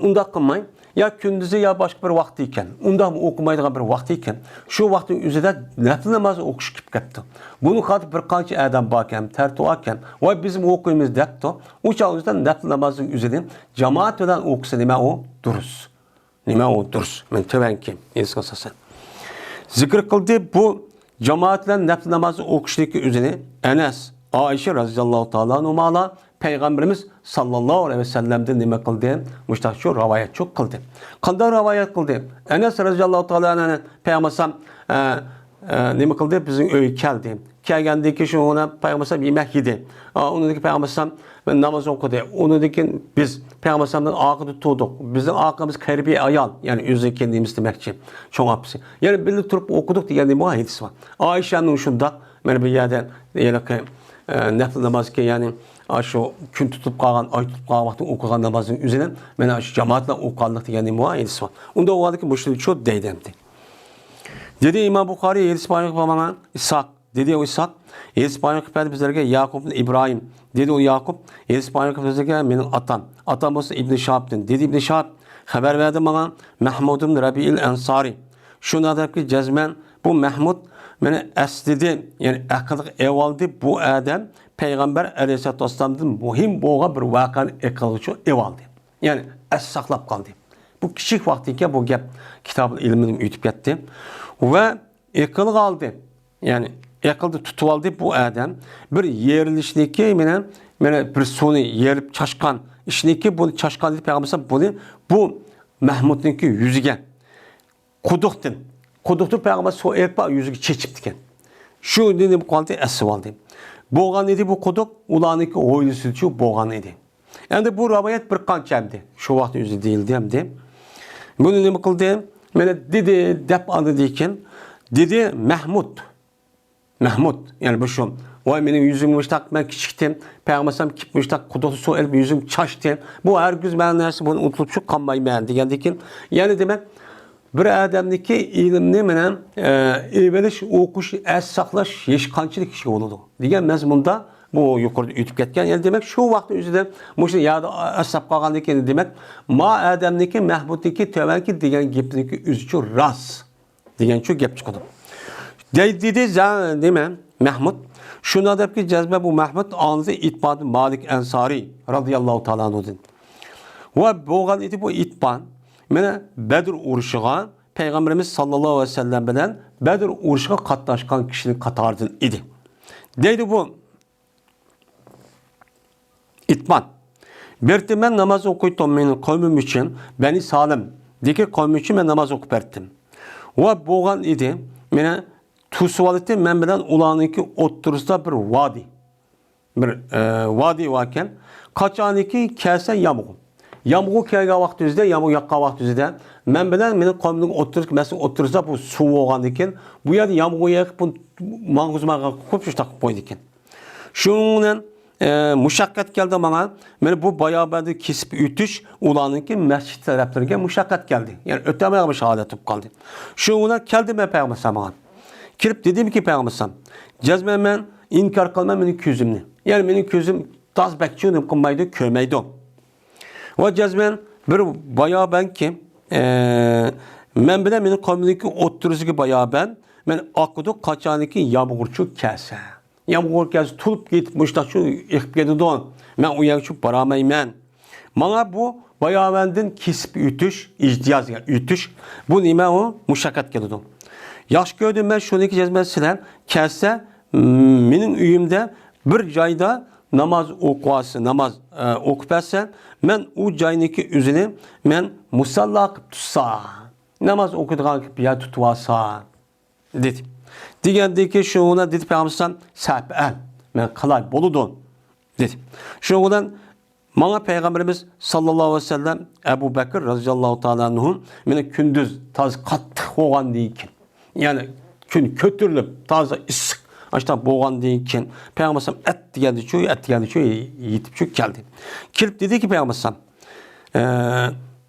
ئۇنداق قىلماي، يا كۈندۈزى يا باشقا بىر ۋاقتى ئىكەن، ئۇنداقمۇ ئوقۇمايدىغان بىر ۋاقتى ئىكەن، شۇ ۋاقىتنىڭ ئۆزىدە نەپلى ناماز ئوقۇش كېلىپ كەپتۇ. بۇنىڭغا قارىتا بىر قانچە ئادەم باركەن، تەرتىپ باركەن، ۋاي بىزمۇ ئوقۇيمىز دەپتۇ. ئۇ چاغ ئۆزىدە نەپلى نامازنىڭ ئۆزىنى جامائەت بىلەن ئوقۇسا نېمە ئۇ؟ دۇرۇس. نېمە ئۇ دۇرۇس؟ مەن تۆۋەنكى ھەدىسكە ئاساسەن زىكىر قىلدى. بۇ جامائەت بىلەن نەپلى ناماز ئوقۇشنىڭكى ئۆزىنى ئەنەس، ئائىشە رەزىياللاھۇ تائالا ئەنھۇمالار پەيغەمبىرىمىز ساللاللاھۇ ئەلەيھى ۋەسەللەمدىن نېمە قىلدى؟ مۇشتاقچۇ راۋايەتچۇ قىلدى. قانداق راۋايەت قىلدى؟ ئەنەس رەزىياللاھۇ تائالا ئەنھۇ پەيغەمبەر ئە، ئە، نېمە قىلدى؟ بىزنىڭ ئۆيگە كەلدى. كەلگەندىن كېيىن شۇ ئۇنى پەيغەمبەر ئەلەيھىسسالام يېمەك يېدى. ئا، ئۇنىڭدىن كېيىن پەيغەمبەر ئەلەيھىسسالام ناماز ئوقۇدى. ئۇنىڭدىن كېيىن بىز پەيغەمبەر ئەلەيھىسسالامنىڭ ئارقىدا تۇردۇق. بىزنىڭ ئارقىمىز قېرىبىي ئايال، يەنى ئۆزىنىڭكى نېمىسى دېمەكچى، چوڭ ئاپىسى. يەنى بىللە تۇرۇپ ئوقۇدۇق دېگەن نېمە ھەدىس بار. ئائىشەنىڭ شۇنداق، مانا بۇ يەردە ھېلىقى، ئە، نەپلى نامازكى، يەنى، ئا، شۇ كۈن تۇتۇپ قالغان، ئاي تۇتۇپ قالغان ۋاقتىدا ئوقۇغان نامازنىڭ ئۆزىنى مانا شۇ جامائەت بىلەن ئوقۇغانلىق دېگەن نېمە ھەدىس بار. ئۇنداق بولغاندىكىن مۇشۇنى شۇ دەيدۇ ئەمدى. دېدى ئىمام بۇخارىي، ھەدىس بايان قىلىپ ماڭا ئىسھاق. دېدى ئۇ ئىسھاق، ھەدىس بايان قىلىپ بەردى بىزلەرگە ياقۇب ئىبن ئىبراھىم. دېدى ئۇ ياقۇب، ھەدىس بايان قىلىپ بىزلەرگە مېنىڭ ئاتام. ئاتام بولسا ئىبن شىھابتىن. دېدى ئىبن شىھاب، خەۋەر بەردى ماڭا مەھمۇد ئىبن رەبىئىل ئەنسارى. شۇ نادەپكە جەزمەن بۇ مەھمۇد مېنى ئەسلىدى، يەنى ئەقىلگە ئېۋالدى. بۇ ئادەم پەيغەمبەر ئەلەيھىسسالاتۇ ۋەسسالامدىن مۇھىم بولغان بىر ۋەقەنى ئەقىلگىچۇ ئېۋالدى. يەنى ئەس ساقلاپ قالدى. بۇ كىچىك ۋاقتىكەن بۇ گەپ كىتابىل ئىلمىدىن ئۆتۈپ كەتتى. ۋە ئېقىلغا ئالدى. يەنى ئېقىلدا تۇتۇۋالدى بۇ ئادەم. بىر يېرىلىشنىكى مانا، مانا بىر سۇنى يېرىپ چاشقان ئىشنىكى بۇنى چاشقان دېدى پەيغەمبەر بۇنى بۇ مەھمۇدنىڭكى يۈزىگە قۇدۇقتىن، قۇدۇقتىن پەيغەمبەر سۇ ئېلىپ يۈزىگە چېچىپتىكەن. شۇ نېمە قىلدى؟ ئەسلىۋالدى. بولغان ئىدى بۇ قۇدۇق، ئۇلارنىڭكى ھويلىسىدىچۇ بولغان ئىدى. ئەمدى بۇ رىۋايەت بىر قانچە ئەمدى؟ شۇ ۋاقىت ئۆزى دېيىلدى ئەمدى. بۇنى نېمە قىلدى؟ مانا دېدى دەپ ئاندىن كېيىن دېدى مەھمۇد. مەھمۇد، يەنى بۇ شۇ. ۋاي، مېنىڭ يۈزۈم مۇشتاق، مەن كىچىكتىم. پەيغەمبەر ئەلەيھىسسالام كېلىپ مۇشتاق قۇدۇقتا سۇ ئېلىپ يۈزۈم چاچتى. بۇ ھەرگىز مەن نەرسە بۇنى ئۇنتۇلۇپ شۇ قالمايمەن دېگەندىن كېيىن، يەنى دېمەك، بىر ئادەمنىڭكى ئىلىمنى مانا، ئە، ئېلىۋېلىش، ئوقۇش، ئەس ساقلاش ھېچ قانچىلىك كىشىگە بولىدۇ دېگەن مەزمۇندا بۇ يۇقىرىدا ئۆتۈپ كەتكەن. يەنى دېمەك، شۇ ۋاقىتنىڭ ئۆزىدە مۇشۇ يەردە ئەسلەپ قالغاندىن كېيىن، دېمەك، ما ئادەمنىڭكى، مەھمۇدنىڭكى تۆۋەنكى دېگەن گېپىنىڭكى ئۆزىچۇ راست. دېگەن شۇ گەپ چىقىدۇ. دەي-، دېدى، زە-، نېمە، مەھمۇد. شۇنداق دەپكى، جەزمەن بۇ مەھمۇد ئاڭزى ئىتبان مالىك ئەنسارى رازىياللاھۇ تائالا ئەنھۇدىن. ۋە بولغان ئىدى بۇ ئىتبان، مانا بەدر ئۇرۇشىغا پەيغەمبىرىمىز ساللاللاھۇ ئەلەيھى ۋەسەللەم بىلەن بەدر ئۇرۇشىغا قاتناشقان كىشىنىڭ قاتارىدىن ئىدى. دەيدۇ بۇ. ئېيتقان، بېرىپتىمەن ناماز ئوقۇيتتۇم مېنىڭ قەۋمىم ئۈچۈن، بەنى سالىمدىكى قەۋمىم ئۈچۈن مەن ناماز ئوقۇپ بەرتتىم. ۋە بولغان ئىدى، مېنى توسۇۋالىتتى، مەن بىلەن ئۇلارنىڭكى ئوتتۇرىسىدا بىر ۋادى، بىر، ئە، ۋادى باركەن. قاچانكى كەلسە يامغۇر. يامغۇر كەلگەن ۋاقتىمىزدا، يامغۇر ياغقان ۋاقتىمىزدا، مەن بىلەن مېنىڭ قەۋمىمنىڭ ئوتتۇرىسى، مەسچىتنىڭ ئوتتۇرىسىدا بۇ سۇ بولغاندىكىن، بۇ يەردە يامغۇر يېغىپ، بۇ ماڭغۇزمايدىغان قىلىپ شۇنداق قىلىپ قويىدىكەن. شۇنىڭ بىلەن، ئە، مۇشەققەت كەلدى ماڭا. مانا بۇ بايابەندىن كېسىپ ئۆتۈش ئۇلارنىڭكى مەسچىت تەرەپلىرىگە مۇشەققەت كەلدى. يەنى ئۆتەلمەيدىغان بىر ھالەت بولۇپ قالدى. شۇنىڭ بىلەن كەلدىم مەن پەيغەمبەر ئەلەيھىسسالامغا. كىرىپ دېدىمكى پەيغەمبەر ئەلەيھىسسالام، جەزمەن مەن ئىنكار قىلىمەن مېنىڭ كۆزۈمنى. يەنى مېنىڭ كۆزۈم تاز بەكچۇ نېمە قىلمايدۇ، كۆرمەيدۇ. ۋە جەزمەن بىر بايابەنكى، ئە، مەن بىلەن مېنىڭ قەۋمىمنىڭكى ئوتتۇرىسىدىكى بايابەن، مەن ئاقىدۇ قاچانكى يامغۇرچۇ كەلسە. يامغۇر كەلسە، تولۇپ كېتىپ، مۇشۇنداقچۇ ئېقىپ كېتىدۇ. مەن ئۇ يەرگىچۇ بارالمايمەن. ماڭا بۇ باياۋەندىن كېسىپ ئۆتۈش، ئىجتىياز دېگەن ئۆتۈش، بۇ نېمە ئۇ؟ مۇشەققەت كېلىدۇ. ياخشى كۆردۈم مەن شۇنىڭكى جەزمەن سىلەر كەلسە، م-، مېنىڭ ئۆيۈمدە بىر جايدا ناماز ئوقۇۋالسا، ناماز، ئە، ئوقۇپ بەرسە، مەن ئۇ جاينىڭكى ئۆزىنى مەن مۇساللا قىلىپ تۇتسا، ناماز ئوقۇيدىغان قىلىپ يەر تۇتۇۋالسا. دېدى. دېگەندىكى شۇنىڭ بىلەن دېدى پەيغەمبەر ئەلەيھىسسالام، سەپئەل، مەن قىلاي، بولىدۇ، دېدى. شۇنىڭ بىلەن ماڭا پەيغەمبىرىمىز ساللاللاھۇ ئەلەيھى ۋەسەللەم، ئەبۇ بەكىر رازىياللاھۇ تائالا ئەنھۇ، مېنى كۈندۈز تازا قاتتىق بولغاندىن كېيىن، يەنى كۈن كۆتۈرۈلۈپ، تازا ئىسسىق، ئاشۇنداق بولغاندىن كېيىن، پەيغەمبەر ئەلەيھىسسالام ئەتىگەندىچۇ، ئەتىگەندىچۇ يېتىپچۇ كەلدى. كېلىپ دېدىكى پەيغەمبەر ئەلەيھىسسالام، ئە،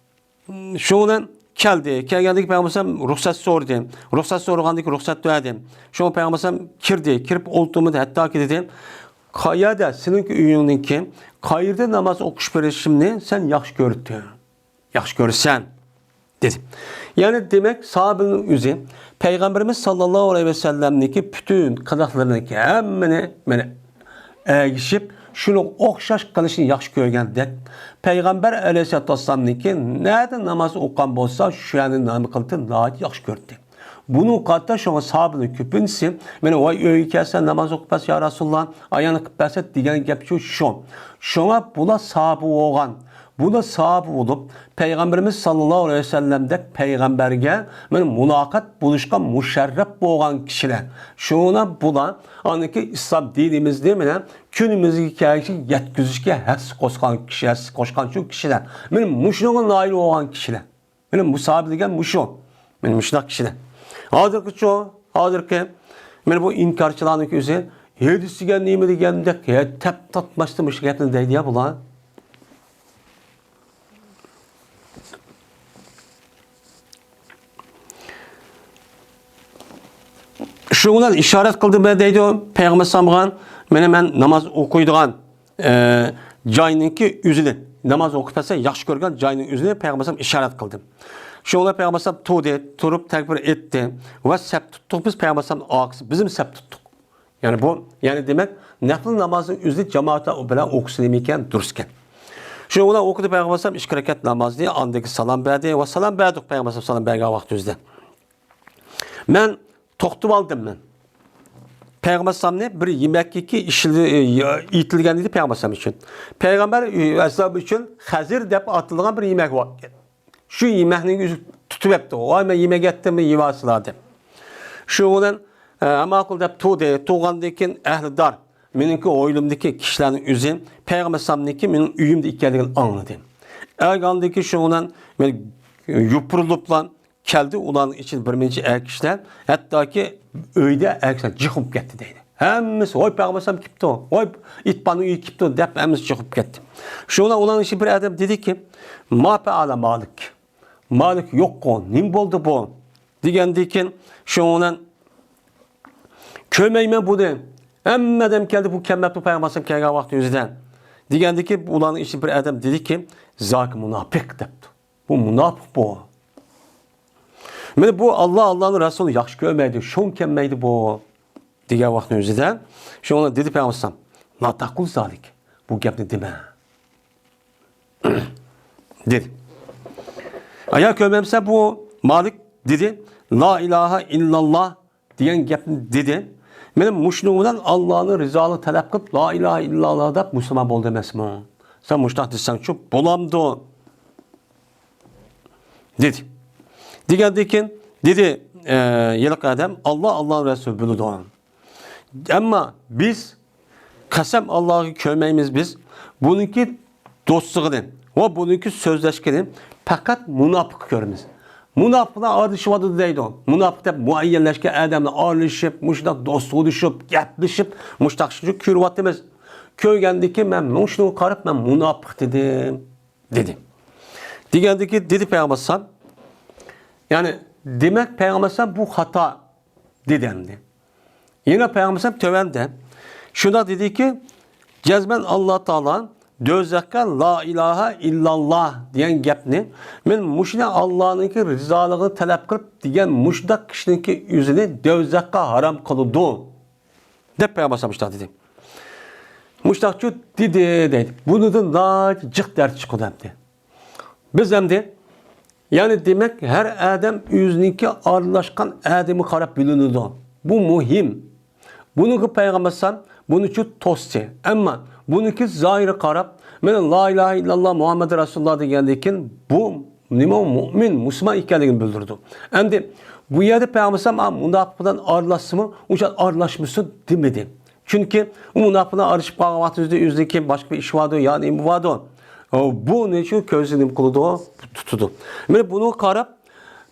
شۇنىڭ بىلەن كەلدى. كەلگەندىكى پەيغەمبەر ئەلەيھىسسالام رۇخسەت سورىدى. رۇخسەت سورىغاندىكى رۇخسەت بەردى. شۇڭا پەيغەمبەر ئەلەيھىسسالام كىردى. كىرىپ ئولتۇرمىدى. ھەتتاكى دېدى، قەيەردە سېنىڭكى ئۆيۈڭنىڭكى، قەيەردە ناماز ئوقۇش بېرىشىمنى سەن ياخشى كۆرۈتتۈڭ، ياخشى كۆرىسەن، دېدى. يەنى دېمەك، ساھابىنىڭ ئۆزى پەيغەمبىرىمىز ساللاللاھۇ ئەلەيھى ۋەسەللەمنىڭكى پۈتۈن قىلىقلىرىنىڭكى ھەممىنى، مانا، ئەگىشىپ، شۇنىڭغا ئوخشاش قىلىشنى ياخشى كۆرگەندەك، پەيغەمبەر ئەلەيھىسسالاتۇ ۋەسسالامنىڭكى نەدە ناماز ئوقۇغان بولسا، شۇ يەرنى نېمە قىلدى، ناھايىتى ياخشى كۆردى. بۇنىڭغا قارىتا شۇڭا ساھابىنىڭ كۆپىنچىسى، مانا، ۋاي، ئۆيگە كەلسە ناماز ئوقۇپ بەرسە، يا رەسۇلاللا، ئايانى قىلىپ بەرسە دېگەن گەپ شۇ، شۇ. شۇڭا بۇلار ساھابە بولغان. بۇلار ساھابە بولۇپ، پەيغەمبىرىمىز ساللاللاھۇ ئەلەيھى ۋەسەللەمدەك پەيغەمبەرگە مانا مۇلاقات بولۇشقا مۇشەررەپ بولغان كىشىلەر. شۇڭا بۇلار ئاندىكى ئىسلام دىنىمىزنى مانا كۈنىمىزگە كەلگۈچە يەتكۈزۈشكە ھەسسە قوشقان كىشى، ھەسسە قوشقان شۇ كىشىلەر. مانا مۇشۇنىڭغا نائىل بولغان كىشىلەر. مانا مۇسابىقە دېگەن مۇشۇ. مانا مۇشۇنداق كىشىلەر. ھازىرقىچۇ، ھازىرقى مانا بۇ ئىنكارچىلارنىڭ ئۆزى ھەدىس دېگەن نېمە دېگەندەك، ھە، تەپ تارتماستىن مۇشۇ گەپنى دەيدۇ يا بۇلار. شۇنىڭ بىلەن ئىشارەت قىلدىم مەن دەيدۇ پەيغەمبەر ئەلەيھىسسالامغا، مانا مەن ناماز ئوقۇيدىغان ئە، جاينىڭكى ئۆزىنى، ناماز ئوقۇپ بەرسە ياخشى كۆرگەن جاينىڭ ئۆزىنى پەيغەمبەر ئەلەيھىسسالام ئىشارەت قىلدى. شۇڭا پەيغەمبەر ئەلەيھىسسالام تۇردى، تۇرۇپ تەكبىر ئېيتتى ۋە سەپ تۇتتۇق بىز پەيغەمبەر ئەلەيھىسسالام ئارقىسى، بىزمۇ سەپ تۇتتۇق. يەنى بۇ، يەنى دېمەك، نەپلى نامازنىڭ ئۆزىنى جامائەت بىلەن ئوقۇسا نېمىكەن، دۇرۇسكەن. شۇنىڭ بىلەن ئوقۇدى پەيغەمبەر ئەلەيھىسسالام ئىككى رەكەت نامازنى، ئاندىن كېيىن سالام بەردى ۋە سالام بەردۇق پەيغەمبەر ئەلەيھىسسالام سالام بەرگەن ۋاقتىمىزدا. مەن توختىۋالدىم مەن. پەيغەمبەر ئەلەيھىسسالامنى بىر يېمەكلىككە ئىشلىتىلگەن ئىدى پەيغەمبەر ئەلەيھىسسالام ئۈچۈن. پەيغەمبەر ئەلەيھىسسالام ئۈچۈن خەزىر دەپ ئاتىلىدىغان بىر يېمەك بار ئىكەن. شۇ يېمەكنىڭ ئۆزى تۇتۇپ ئەپتۇ. ۋاي، مەن يېمەك ئەتتىم، يېۋالسىلا دەپ. شۇ بىلەن، ئە، ماقۇل دەپ تۇردى. تۇرغاندىن كېيىن ئەھلى دار مېنىڭكى ھويلىمدىكى كىشىلەرنىڭ ئۆزى پەيغەمبەر ئەلەيھىسسالامنىڭكى مېنىڭ ئۆيۈمدە ئىكەنلىكىنى ئاڭلىدى. ئاڭلىغاندىن كېيىن شۇنىڭ بىلەن مەن يوپۇرۇلۇپلا كەلدى، ئۇلارنىڭ ئىچىدە بىر نەچچە ئەر كىشىلەر، ھەتتاكى ئۆيدە ئەر كىشىلەر جىق بولۇپ كەتتى دەيدۇ. ھەممىسى، ۋاي پەيغەمبەر ئەلەيھىسسالام كېپتۇ، ۋاي ئىتبارنىڭ ئۆيىگە كېپتۇ دەپ ھەممىسى جىق بولۇپ كەتتى. شۇنىڭ بىلەن ئۇلارنىڭ ئىچىدە بىر ئادەم دېدىكى، ما پەئەلە مالىك؟ مالىك يوققۇ، نېمە بولدى بۇ؟ دېگەندىن كېيىن شۇنىڭ بىلەن كۆرمەيمەن بۇنى. ھەممە ئادەم كەلدى، بۇ كەلمەپتۇ پەيغەمبەر ئەلەيھىسسالام كەلگەن ۋاقتى ئۆزىدە. دېگەندىكى ئۇلارنىڭ ئىچىدە بىر ئادەم دېدىكى، زاكى مۇناپىق دەپتۇ. بۇ مۇناپىق بۇ. مانا بۇ ئاللا، ئاللانىڭ رەسۇلى ياخشى كۆرمەيدۇ، شۇڭا كەلمەيدۇ بۇ. دېگەن ۋاقتىنىڭ ئۆزىدە شۇڭا دېدى پەيغەمبەر ئەلەيھىسسالام، لا تەقۇل زالىك، بۇ گەپنى دېمە. دېدى. ئايا كۆرمەمسەن بۇ مالىك دېدى، لا ئىلاھە ئىللاللا دېگەن گەپنى دېدى. مانا مۇشۇنىڭ بىلەن ئاللانىڭ رىزالىقىنى تەلەپ قىلىپ، لا ئىلاھە ئىللاللا دەپ مۇسۇلمان بولدى ئەمەسمۇ؟ سەن مۇشۇنداق دېسەڭچۇ بولامدۇ؟ دېدى. دېگەندىن كېيىن دېدى، ئە، ھېلىقى ئادەم، ئاللا، ئاللانىڭ رەسۇلى بىلىدۇ. ئەمما بىز قەسەم ئاللاغا كۆرمەيمىز بىز. بۇنىڭكى دوستلۇقىنى ۋە بۇنىڭكى سۆزلەشكىنى پەقەت مۇناپىققا كۆرىمىز. مۇناپىقلار ئارىلىشىۋاتىدۇ دەيدۇ. مۇناپىق دەپ مۇئەييەنلەشكەن ئادەملەر ئارىلىشىپ، مۇشۇنداق دوستلىشىپ، گەپلىشىپ، مۇشۇنداق كۆرۈۋاتىمىز. كۆرگەندىن كېيىن مەن مۇشۇنىڭغا قاراپ مەن مۇناپىق دېدىم. دېدى. دېگەندىكى دېدى پەيغەمبەر ئەلەيھىسسالام. يەنى دېمەك پەيغەمبەر ئەلەيھىسسالام بۇ خاتا دېدى ئەمدى. يەنە پەيغەمبەر ئەلەيھىسسالام تۆۋەندە شۇنداق دېدىكى، جەزمەن ئاللا تائالا دوزاخقا لا ئىلاھە ئىللاللا دېگەن گەپنى، مەن مۇشۇنى ئاللانىڭكى رىزالىقىنى تەلەپ قىلىپ دېگەن مۇشۇنداق كىشىنىڭكى ئۆزىنى دوزاخقا ھارام قىلىدۇ. دەپ پەيغەمبەر ئەلەيھىسسالام مۇشۇنداق دېدى. مۇشۇنداقچۇ دېدى دەيدۇ. بۇنىڭدىن ناھايىتى جىق دەرس چىقىدۇ ئەمدى. بىز ئەمدى، يەنى دېمەك، ھەر ئادەم ئۆزىنىڭكى ئارىلاشقان ئادىمىگە قاراپ بىلىنىدۇ. بۇ مۇھىم. بۇنىڭغا پەيغەمبەر ئەلەيھىسسالام بۇنىچۇ توستى. ئەمما بۇنىڭكى زاھىرىغا قاراپ، مانا لا ئىلاھە ئىللاللا مۇھەممەد رەسۇلۇللا دېگەندىن كېيىن بۇ نېمە ئۇ مۇئمىن، مۇسۇلمان ئىكەنلىكىنى بىلدۈرىدۇ. ئەمدى بۇ يەردە پەيغەمبەر ئەلەيھىسسالام، «ئا، مۇناپىق بىلەن ئارىلاشسىمۇ، ئۇنچە ئارىلاشمىسۇن» دېمىدى. چۈنكى ئۇ مۇناپىق بىلەن ئارىلىشىپ قالغان ۋاقتىمىزدا ئۆزىدىكى باشقا بىر ئىش باردۇ، يا نېمە باردۇ. ئۇ بۇنى شۇ كۆزى نېمە قىلىدۇ، تۇتىدۇ. مانا بۇنىڭغا قاراپ،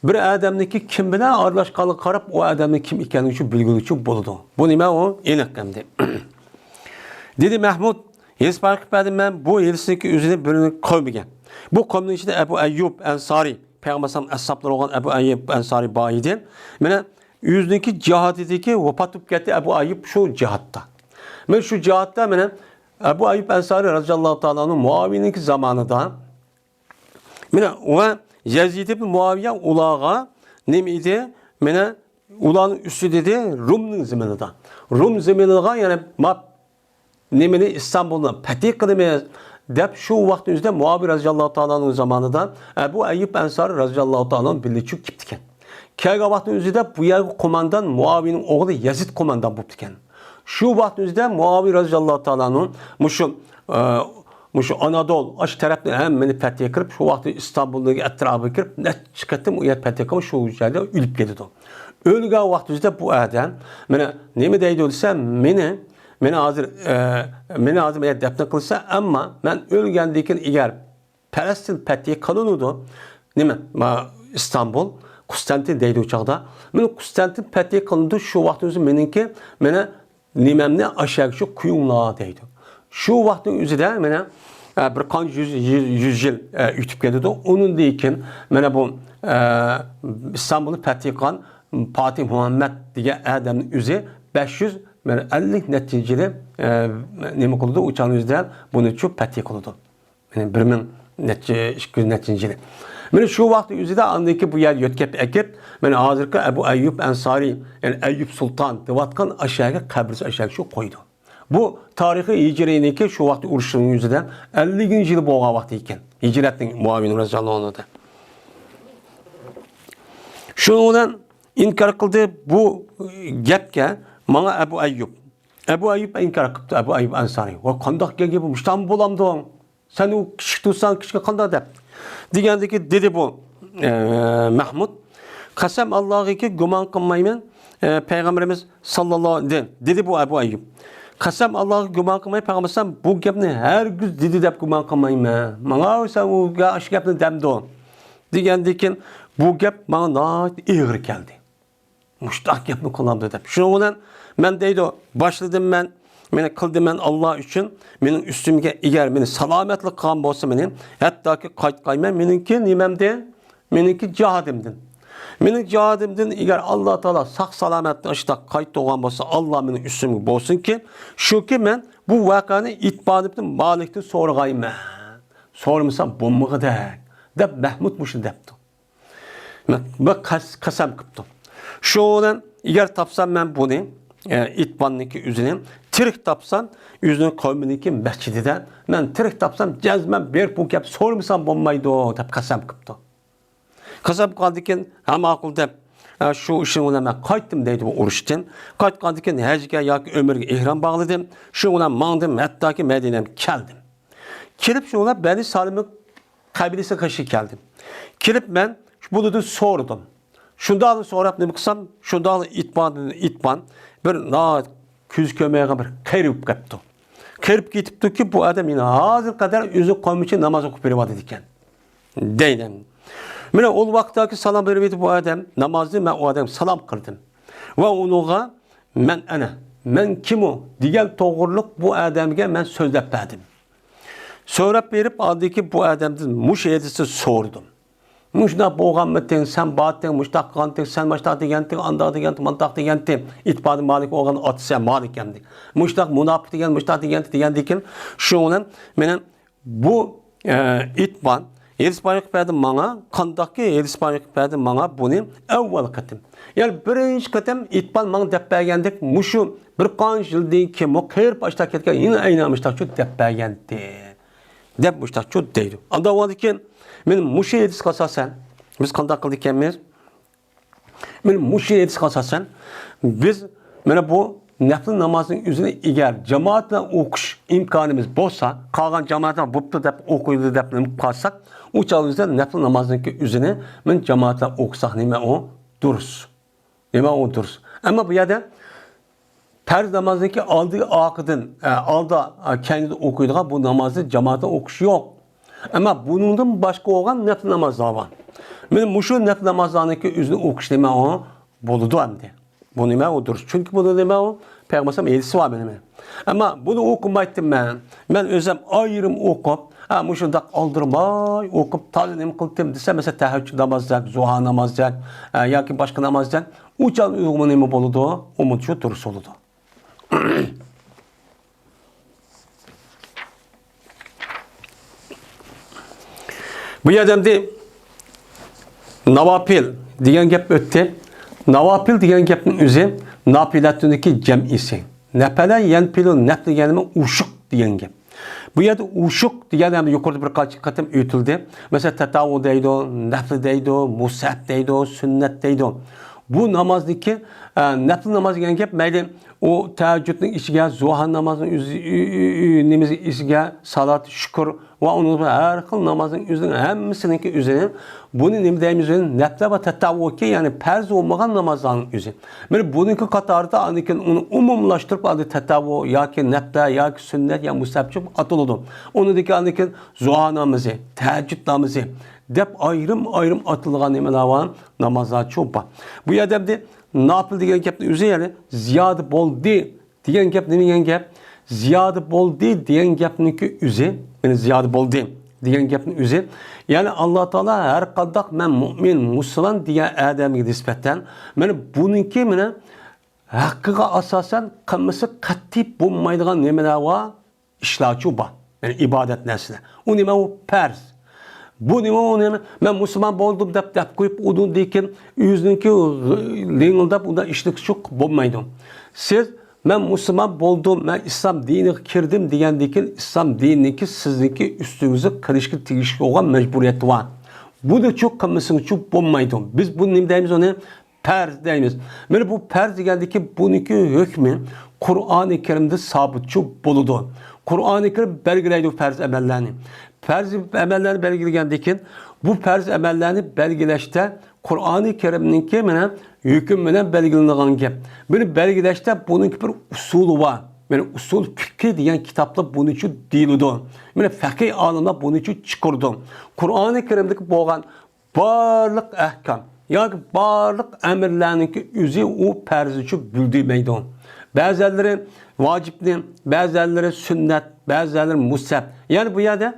بىر ئادەمنىڭكى كىم بىلەن ئارىلاشقانلىقىغا قاراپ، ئۇ ئادەمنىڭ كىم ئىكەنلىكى شۇ بىلگۈلۈكچى بولىدۇ. بۇ نېمە ئۇ؟ ئېنىق ئەمدى. دېدى مەھمۇد، ھېلىسى پەرق قىلىپ بەردىم مەن، بۇ ھېلىسىنىڭكى ئۆزىنى بىرىنى قويمىگەن. بۇ قومنىڭ ئىچىدە ئەبۇ ئەييۇب ئەنسارى، پەيغەمبەر ئەلەيھىسسالام ئەسھابلىرى بولغان ئەبۇ ئەييۇب ئەنسارى بار ئىدى. مانا ئۆزىنىڭكى جىھادىدىكى ۋاپات بولۇپ كەتتى ئەبۇ ئەييۇب شۇ جىھادتا. مانا شۇ جىھادتا مانا ئەبۇ ئەييۇب ئەنسارى رەزىياللاھۇ تائالا ئەنھۇ مۇئاۋىيەنىڭكى زامانىدا مانا ۋە يەزىد ئىبن مۇئاۋىيە ئۇلارغا نېمە ئىدى؟ مانا ئۇلارنىڭ ئۈستىدە ئىدى، رۇمنىڭ زېمىنىدا. رۇم زېمىنىغا، يەنى ما نېمىنى، ئىستانبۇلنى پەتھى قىلىمىز دەپ شۇ ۋاقىتنىڭ ئۆزىدە مۇئاۋىيە رەزىياللاھۇ تائالا ئەنھۇ زامانىدا ئەبۇ ئەييۇب ئەنسارى رەزىياللاھۇ تائالا ئەنھۇ بىللە چۈشۈپ كېتىدىكەن. كەلگەن ۋاقىتنىڭ ئۆزىدە بۇ يەرگە قوماندان مۇئاۋىيەنىڭ ئوغلى يەزىد قوماندان بوپتىكەن. شۇ ۋاقىتنىڭ ئۆزىدە مۇئاۋىيە رەزىياللاھۇ تائالا ئەنھۇ مۇشۇ، ئە، مۇشۇ ئانادول، ئاشۇ تەرەپنى ھەممىنى پەتھى قىلىپ، شۇ ۋاقىتتا ئىستانبۇلنىڭ ئەتراپىغا كىرىپ، نەچچە قېتىم ئۇ يەر پەتھى قىلىپ، شۇ يەردە ئۆلۈپ كېتىدۇ. ئۆلگەن ۋاقتىمىزدا بۇ ئادەم، مانا نېمە دەيدۇ دېسە، مېنى، مېنى ھازىر، ئە، مېنى ھازىر مەن دەپنە قىلسا، ئەمما مەن ئۆلگەندىن كېيىن ئەگەر پەلەستىن پەتھى قىلىنىدۇ، نېمە، ما، ئىستانبۇل، قۇستانتىن دەيدۇ ئۇ چاغدا. مانا قۇستانتىن پەتھى قىلىنىدۇ، شۇ ۋاقتىمىزدا مېنىڭكى، مانا نېمەمنى ئاشۇ يەرگە شۇ قويۇڭلار دەيدۇ. شۇ ۋاقىتنىڭ ئۆزىدە مانا، ئە، بىر قانچە يۈز، يۈز، يۈز يىل، ئە، ئۆتۈپ كېتىدۇ. ئۇنىڭدىن كېيىن مانا بۇ، ئە، ئىستانبۇلنى پەتھى قىلغان پاتىھ مۇھەممەد دېگەن ئادەمنىڭ ئۆزى بەش يۈز، مانا ئەللىك نەچچىنچى يىلى، ئە، نېمە قىلىدۇ؟ ئۇ چاغنىڭ ئۆزىدە بۇنى شۇ پەتھى قىلىدۇ. يەنى بىر مىڭ نەچچە، ئىككى يۈز نەچچىنچى يىلى. مانا شۇ ۋاقىت ئۆزىدە ئاندىن كېيىن بۇ يەرگە يۆتكەپ ئەكىپ، مانا ھازىرقى ئەبۇ ئەييۇب ئەنسارى، يەنى ئەييۇب سۇلتان دەۋاتقان ئاشۇ يەرگە، قەبرىسى ئاشۇ يەرگە شۇ قويىدۇ. بۇ تارىخىي ھىجرىينىڭكى شۇ ۋاقىت ئۇرۇشنىڭ يۈزىدە ئەللىكىنچى يىلى بولغان ۋاقتى ئىكەن. ھىجرەتنىڭ مۇئاۋىيە رەزىياللاھۇ ئەنھۇدا. شۇنىڭ بىلەن ئىنكار قىلدى بۇ گەپكە ماڭا ئەبۇ ئەييۇب. ئەبۇ ئەييۇب ئىنكار قىپتۇ، ئەبۇ ئەييۇب ئەنسارى. ۋاي، قانداق گەپ بۇ؟ مۇشۇنداقمۇ بولامدۇ؟ سەن ئۇ كىچىك تۇرساڭ، كىچىككە قانداق دەپ. دېگەندىكى دېدى بۇ، ئە، مەھمۇد. قەسەم ئاللاغىكى گۇمان قىلمايمەن، ئە، پەيغەمبىرىمىز ساللاللاھۇ دە-، دېدى بۇ ئەبۇ ئەييۇب. قەسەم ئاللاغا گۇمان قىلماي، پەيغەمبەر ئەلەيھىسسالام بۇ گەپنى ھەرگىز دېدى دەپ گۇمان قىلمايمەن. ماڭا سەن ئۇ گە-، ئاشۇ گەپنى دەمدۇ دېگەندىكىن، بۇ گەپ ماڭا ناھايىتى ئېغىر كەلدى. مۇشتاق گەپنى قىلامدۇ دەپ. شۇنىڭ بىلەن مەن دەيدۇ، باشلىدىم مەن، مېنى قىلدىم مەن ئاللا ئۈچۈن، مېنىڭ ئۈستۈمگە ئەگەر مېنى سالامەتلىك قىلغان بولسا مېنى، ھەتتاكى قايتقايمەن، مېنىڭكى نېمەمدىن؟ مېنىڭكى جىھادىمدىن. مېنىڭ جىھادىمدىن ئەگەر ئاللا تائالا ساق سالامەت ئاشۇنداق قايتۇرغان بولسا، ئاللا مېنىڭ ئۈستۈمگە بولسۇنكى، شۇكى مەن بۇ ۋەقەنى ئىتبان ئىبن مالىكتىن سورىغايمەن. سورىمىسام بولمىغۇدەك، دەپ مەھمۇد مۇشۇ دەپتۇ. مەن بىر قەس-، قەسەم قىپتۇ. شۇ بىلەن ئەگەر تاپسام مەن بۇنى، ئە، ئىتباننىڭكى ئۆزىنى، تىرىك تاپسام ئۆزىنىڭ قەۋمىنىڭكى مەسچىتىدە، مەن تىرىك تاپسام جەزمەن بېرىپ بۇ گەپ سورىمىسام بولمايدۇ، دەپ قەسەم قىپتۇ. قەسەم قىلغاندىكىن، ھە، ماقۇل دەپ، ئە، شۇ ئىشىم بىلەن مەن قايتتىم دەيدۇ بۇ ئۇرۇشتىن. قايتقاندىكىن ھەجگە ياكى ئۆمرىگە ئېھرام باغلىدىم. شۇ بىلەن ماڭدىم، ھەتتاكى مەدىنەگە كەلدىم. كېلىپ شۇ بىلەن بەنى سالىمنىڭ قەبىلىسىگە قېشى كەلدىم. كېلىپ مەن بۇنىڭدىن سورىدىم. شۇنداقلا سوراپ نېمە قىلسام، شۇنداقلا ئىتبان، ئىتبان بىر ناھايىتى كۆز كۆرمەيدىغان بىر قېرىپ كەپتۇ. قېرىپ كېتىپتۇكى، بۇ ئادەم يەنە ھازىر قەدەر ئۆزى قويمىچى ناماز ئوقۇپ بېرىۋاتىدىكەن. دەيدۇ. مانا ئۇ ۋاقىتتىكى سالام بېرىۋېتىپ بۇ ئادەم نامازنى، مەن ئۇ ئادەمگە سالام قىلدىم. ۋە ئۇنىڭغا مەن ئەنە، مەن كىمۇ دېگەن توغرۇلۇق بۇ ئادەمگە مەن سۆزلەپ بەردىم. سۆزلەپ بېرىپ ئاندىكى بۇ ئادەمدىن مۇشۇ ھەدىسنى سورىدىم. مۇشۇنداق بولغانمىتىڭ، سەن بارتىڭ، مۇشۇنداق قىلغانتىڭ، سەن مۇشۇنداق دېگەنتىڭ، ئانداق دېگەنتىڭ، مانداق دېگەنتىڭ، ئىتبان مالىك بولغان ئاتىسى مالىك ئەمدى. مۇشۇنداق مۇناپىق دېگەن، مۇشۇنداق دېگەنتىڭ دېگەندىكىن، شۇنىڭ بىلەن مېنىڭ بۇ، ئە، ئىتبان ھېدىس بايان قىلىپ بەردى ماڭا، قانداقكى ھېدىس بايان قىلىپ بەردى ماڭا بۇنى ئەۋۋەل قېتىم. يەنى بىرىنچى قېتىم ئىتبان ماڭا دەپ بەرگەندەك مۇشۇ بىر قانچە يىلدىن كېيىن بۇ قېرىپ ئاشتا كەتكەن يەنە ئەينە مۇشتاقچۇ دەپ بەرگەندى. دەپ مۇشتاقچۇ دەيدۇ. ئاندىن بولغاندىكىن مېنىڭ مۇشۇ ھېدىسقا ئاساسەن بىز قانداق قىلىدىكەنمىز؟ مانا مۇشۇ ھەدىسكە ئاساسەن، بىز مانا بۇ نەپلى نامازنىڭ ئۆزىنى ئەگەر جامائەت بىلەن ئوقۇش ئىمكانىمىز بولسا، قالغان جامائەت بوپتۇ دەپ ئوقۇيدۇ دەپ نېمە قىلساق، ئۇ چاغدا بىز نەپلى نامازنىڭكى ئۆزىنى مانا جامائەت بىلەن ئوقۇساق نېمە ئۇ دۇرۇس. نېمە ئۇ دۇرۇس. ئەمما بۇ يەردە پەرز نامازنىڭكى ئالدى ئارقىدىن، ئە، ئالدا، ئە، كەينىدە ئوقۇيدىغان بۇ نامازنى جامائەتتە ئوقۇش يوق. ئەمما بۇنىڭدىن باشقا بولغان نەپلى نامازلار بار. مانا مۇشۇ نەپلى نامازلارنىڭكى ئۆزىنى ئوقۇش نېمە ئۇ؟ بولىدۇ ئەمدى. بۇ نېمە ئۇ دۇرۇس. چۈنكى بۇنىڭ نېمە ئۇ؟ پەيغەمبەر ئەلەيھىسسالام ھېدىسى بار مېنىڭ. ئەمما بۇنى ئوقۇمايتتىم مەن. مەن ئۆزۈم ئايرىم ئوقۇپ، ھە، مۇشۇنداق ئالدىرىماي ئوقۇپ، تازا نېمە قىلدىم دېسە، مەسىلەن، تەھەججۇد نامازدەك، زۇھا نامازدەك، ئە، ياكى باشقا نامازدەك، ئۇ چاغ ئۇيغۇرمۇ نېمە بولىدۇ؟ ئۇمۇ شۇ دۇرۇس بولىدۇ. بۇ يەردە ئەمدى ناۋاپىل دېگەن گەپ ئۆتتى. ناۋاپىل دېگەن گەپنىڭ ئۆزى ناپىلەتۇنىڭكى جەمئىسى. نەپەلە يەنپىلۇ نەپ دېگەنمۇ ئوشۇق دېگەن گەپ. بۇ يەردە ئوشۇق دېگەن ھەم يۇقىرىدا بىر قانچە قېتىم ئۆتۈلدى. مەسىلەن، تەتەۋۋۇ دەيدۇ، نەپلى دەيدۇ، مۇسەھەب دەيدۇ، سۈننەت دەيدۇ. بۇ نامازنىڭكى، ئە، نەپلى ناماز دېگەن گەپ مەيلى ئۇ تەھەججۇدنىڭ ئىچىگە، زۇھا نامازنىڭ ئۆزى، ئۈ-، ئۈ-، ئۈ-، نېمىسى ئىچىگە، سالات، شۈكۈر ۋە ئۇنىڭ ھەر خىل نامازنىڭ ئۆزىنىڭ ھەممىسىنىڭكى ئۆزىنى، بۇنى نېمە دەيمىز ئۆزىنى؟ نەپلە ۋە تەتەۋۋۇكى، يەنى پەرز بولمىغان نامازلارنىڭ ئۆزى. مانا بۇنىڭكى قاتارىدا ئاندىن كېيىن ئۇنى ئومۇملاشتۇرۇپ، ئاندىن تەتەۋۋۇ ياكى نەپلە ياكى سۈننەت يا مۇستەھەب دەپ ئاتىلىدۇ. ئۇنىڭدىن كېيىن ئاندىن كېيىن زۇھا نامىزى، تەھەججۇد نامىزى دەپ ئايرىم-ئايرىم ئاتىلىدىغان نېمىلەر بار؟ نامازلارچۇ بار. بۇ يەردە ئەمدى ناپىل دېگەن گەپنىڭ ئۆزى، يەنى زىيادە بولدى دېگەن گەپ نېمە دېگەن گەپ؟ زىيادە بولدى دېگەن گەپنىڭكى ئۆزى، يەنى زىيادە بولدى دېگەن گەپنىڭ ئۆزى، يەنى ئاللا تائالا ھەر قانداق مەن مۇئمىن، مۇسۇلمان دېگەن ئادەمگە نىسبەتەن، مانا بۇنىڭكى مانا ھەققىگە ئاساسەن قىلمىسا قەتئىي بولمايدىغان نېمىلەر بار؟ ئىشلارچۇ بار. يەنى ئىبادەت نەرسىلەر. ئۇ نېمە ئۇ؟ پەرز. بۇ نېمە ئۇ نېمە؟ مەن مۇسۇلمان بولدۇم دەپ، دەپ قويۇپ، ئۇنىڭدىن كېيىن ئۆزىنىڭكى لىڭىلداپ ئۇنداق ئىشلىكچۇ بولمايدۇ. سىز، مەن مۇسۇلمان بولدۇم، مەن ئىسلام دىنىغا كىردىم دېگەندىن كېيىن ئىسلام دىنىنىڭكى سىزنىڭكى ئۈستىڭىزگە قىلىشقا تېگىشلىك بولغان مەجبۇرىيەت بار. بۇنىچۇ قىلمىسىڭىزچۇ بولمايدۇ. بىز بۇنى نېمە دەيمىز ئۇنى؟ پەرز دەيمىز. مانا بۇ پەرز دېگەندىكى بۇنىڭكى ھۆكمى قۇرئانى كەرىمدە سابىتچۇ بولىدۇ. قۇرئانى كەرىم بەلگىلەيدۇ پەرز ئەمەللەرنى. پەرز ئەمەللەرنى بەلگىلىگەندىن كېيىن، بۇ پەرز ئەمەللەرنى بەلگىلەشتە قۇرئانى كەرىمنىڭكى مانا ھۆكۈم بىلەن بەلگىلىنىدىغان گەپ. بۇنى بەلگىلەشتە بۇنىڭكى بىر ئۇسۇلى بار. مانا ئۇسۇل فىقھى دېگەن كىتابلار بۇنىچۇ دېيىلىدۇ. مانا فەقىھ ئالىملار بۇنىچۇ چىقىرىدۇ. قۇرئانى كەرىمدىكى بولغان بارلىق ئەھكام ياكى بارلىق ئەمىرلەرنىڭكى ئۆزى ئۇ پەرزنىچۇ بۆلدۈرمەيدۇ. بەزەنلىرى ۋاجىپنى، بەزەنلىرى سۈننەت، بەزەنلىرى مۇستەھەب. يەنى بۇ يەردە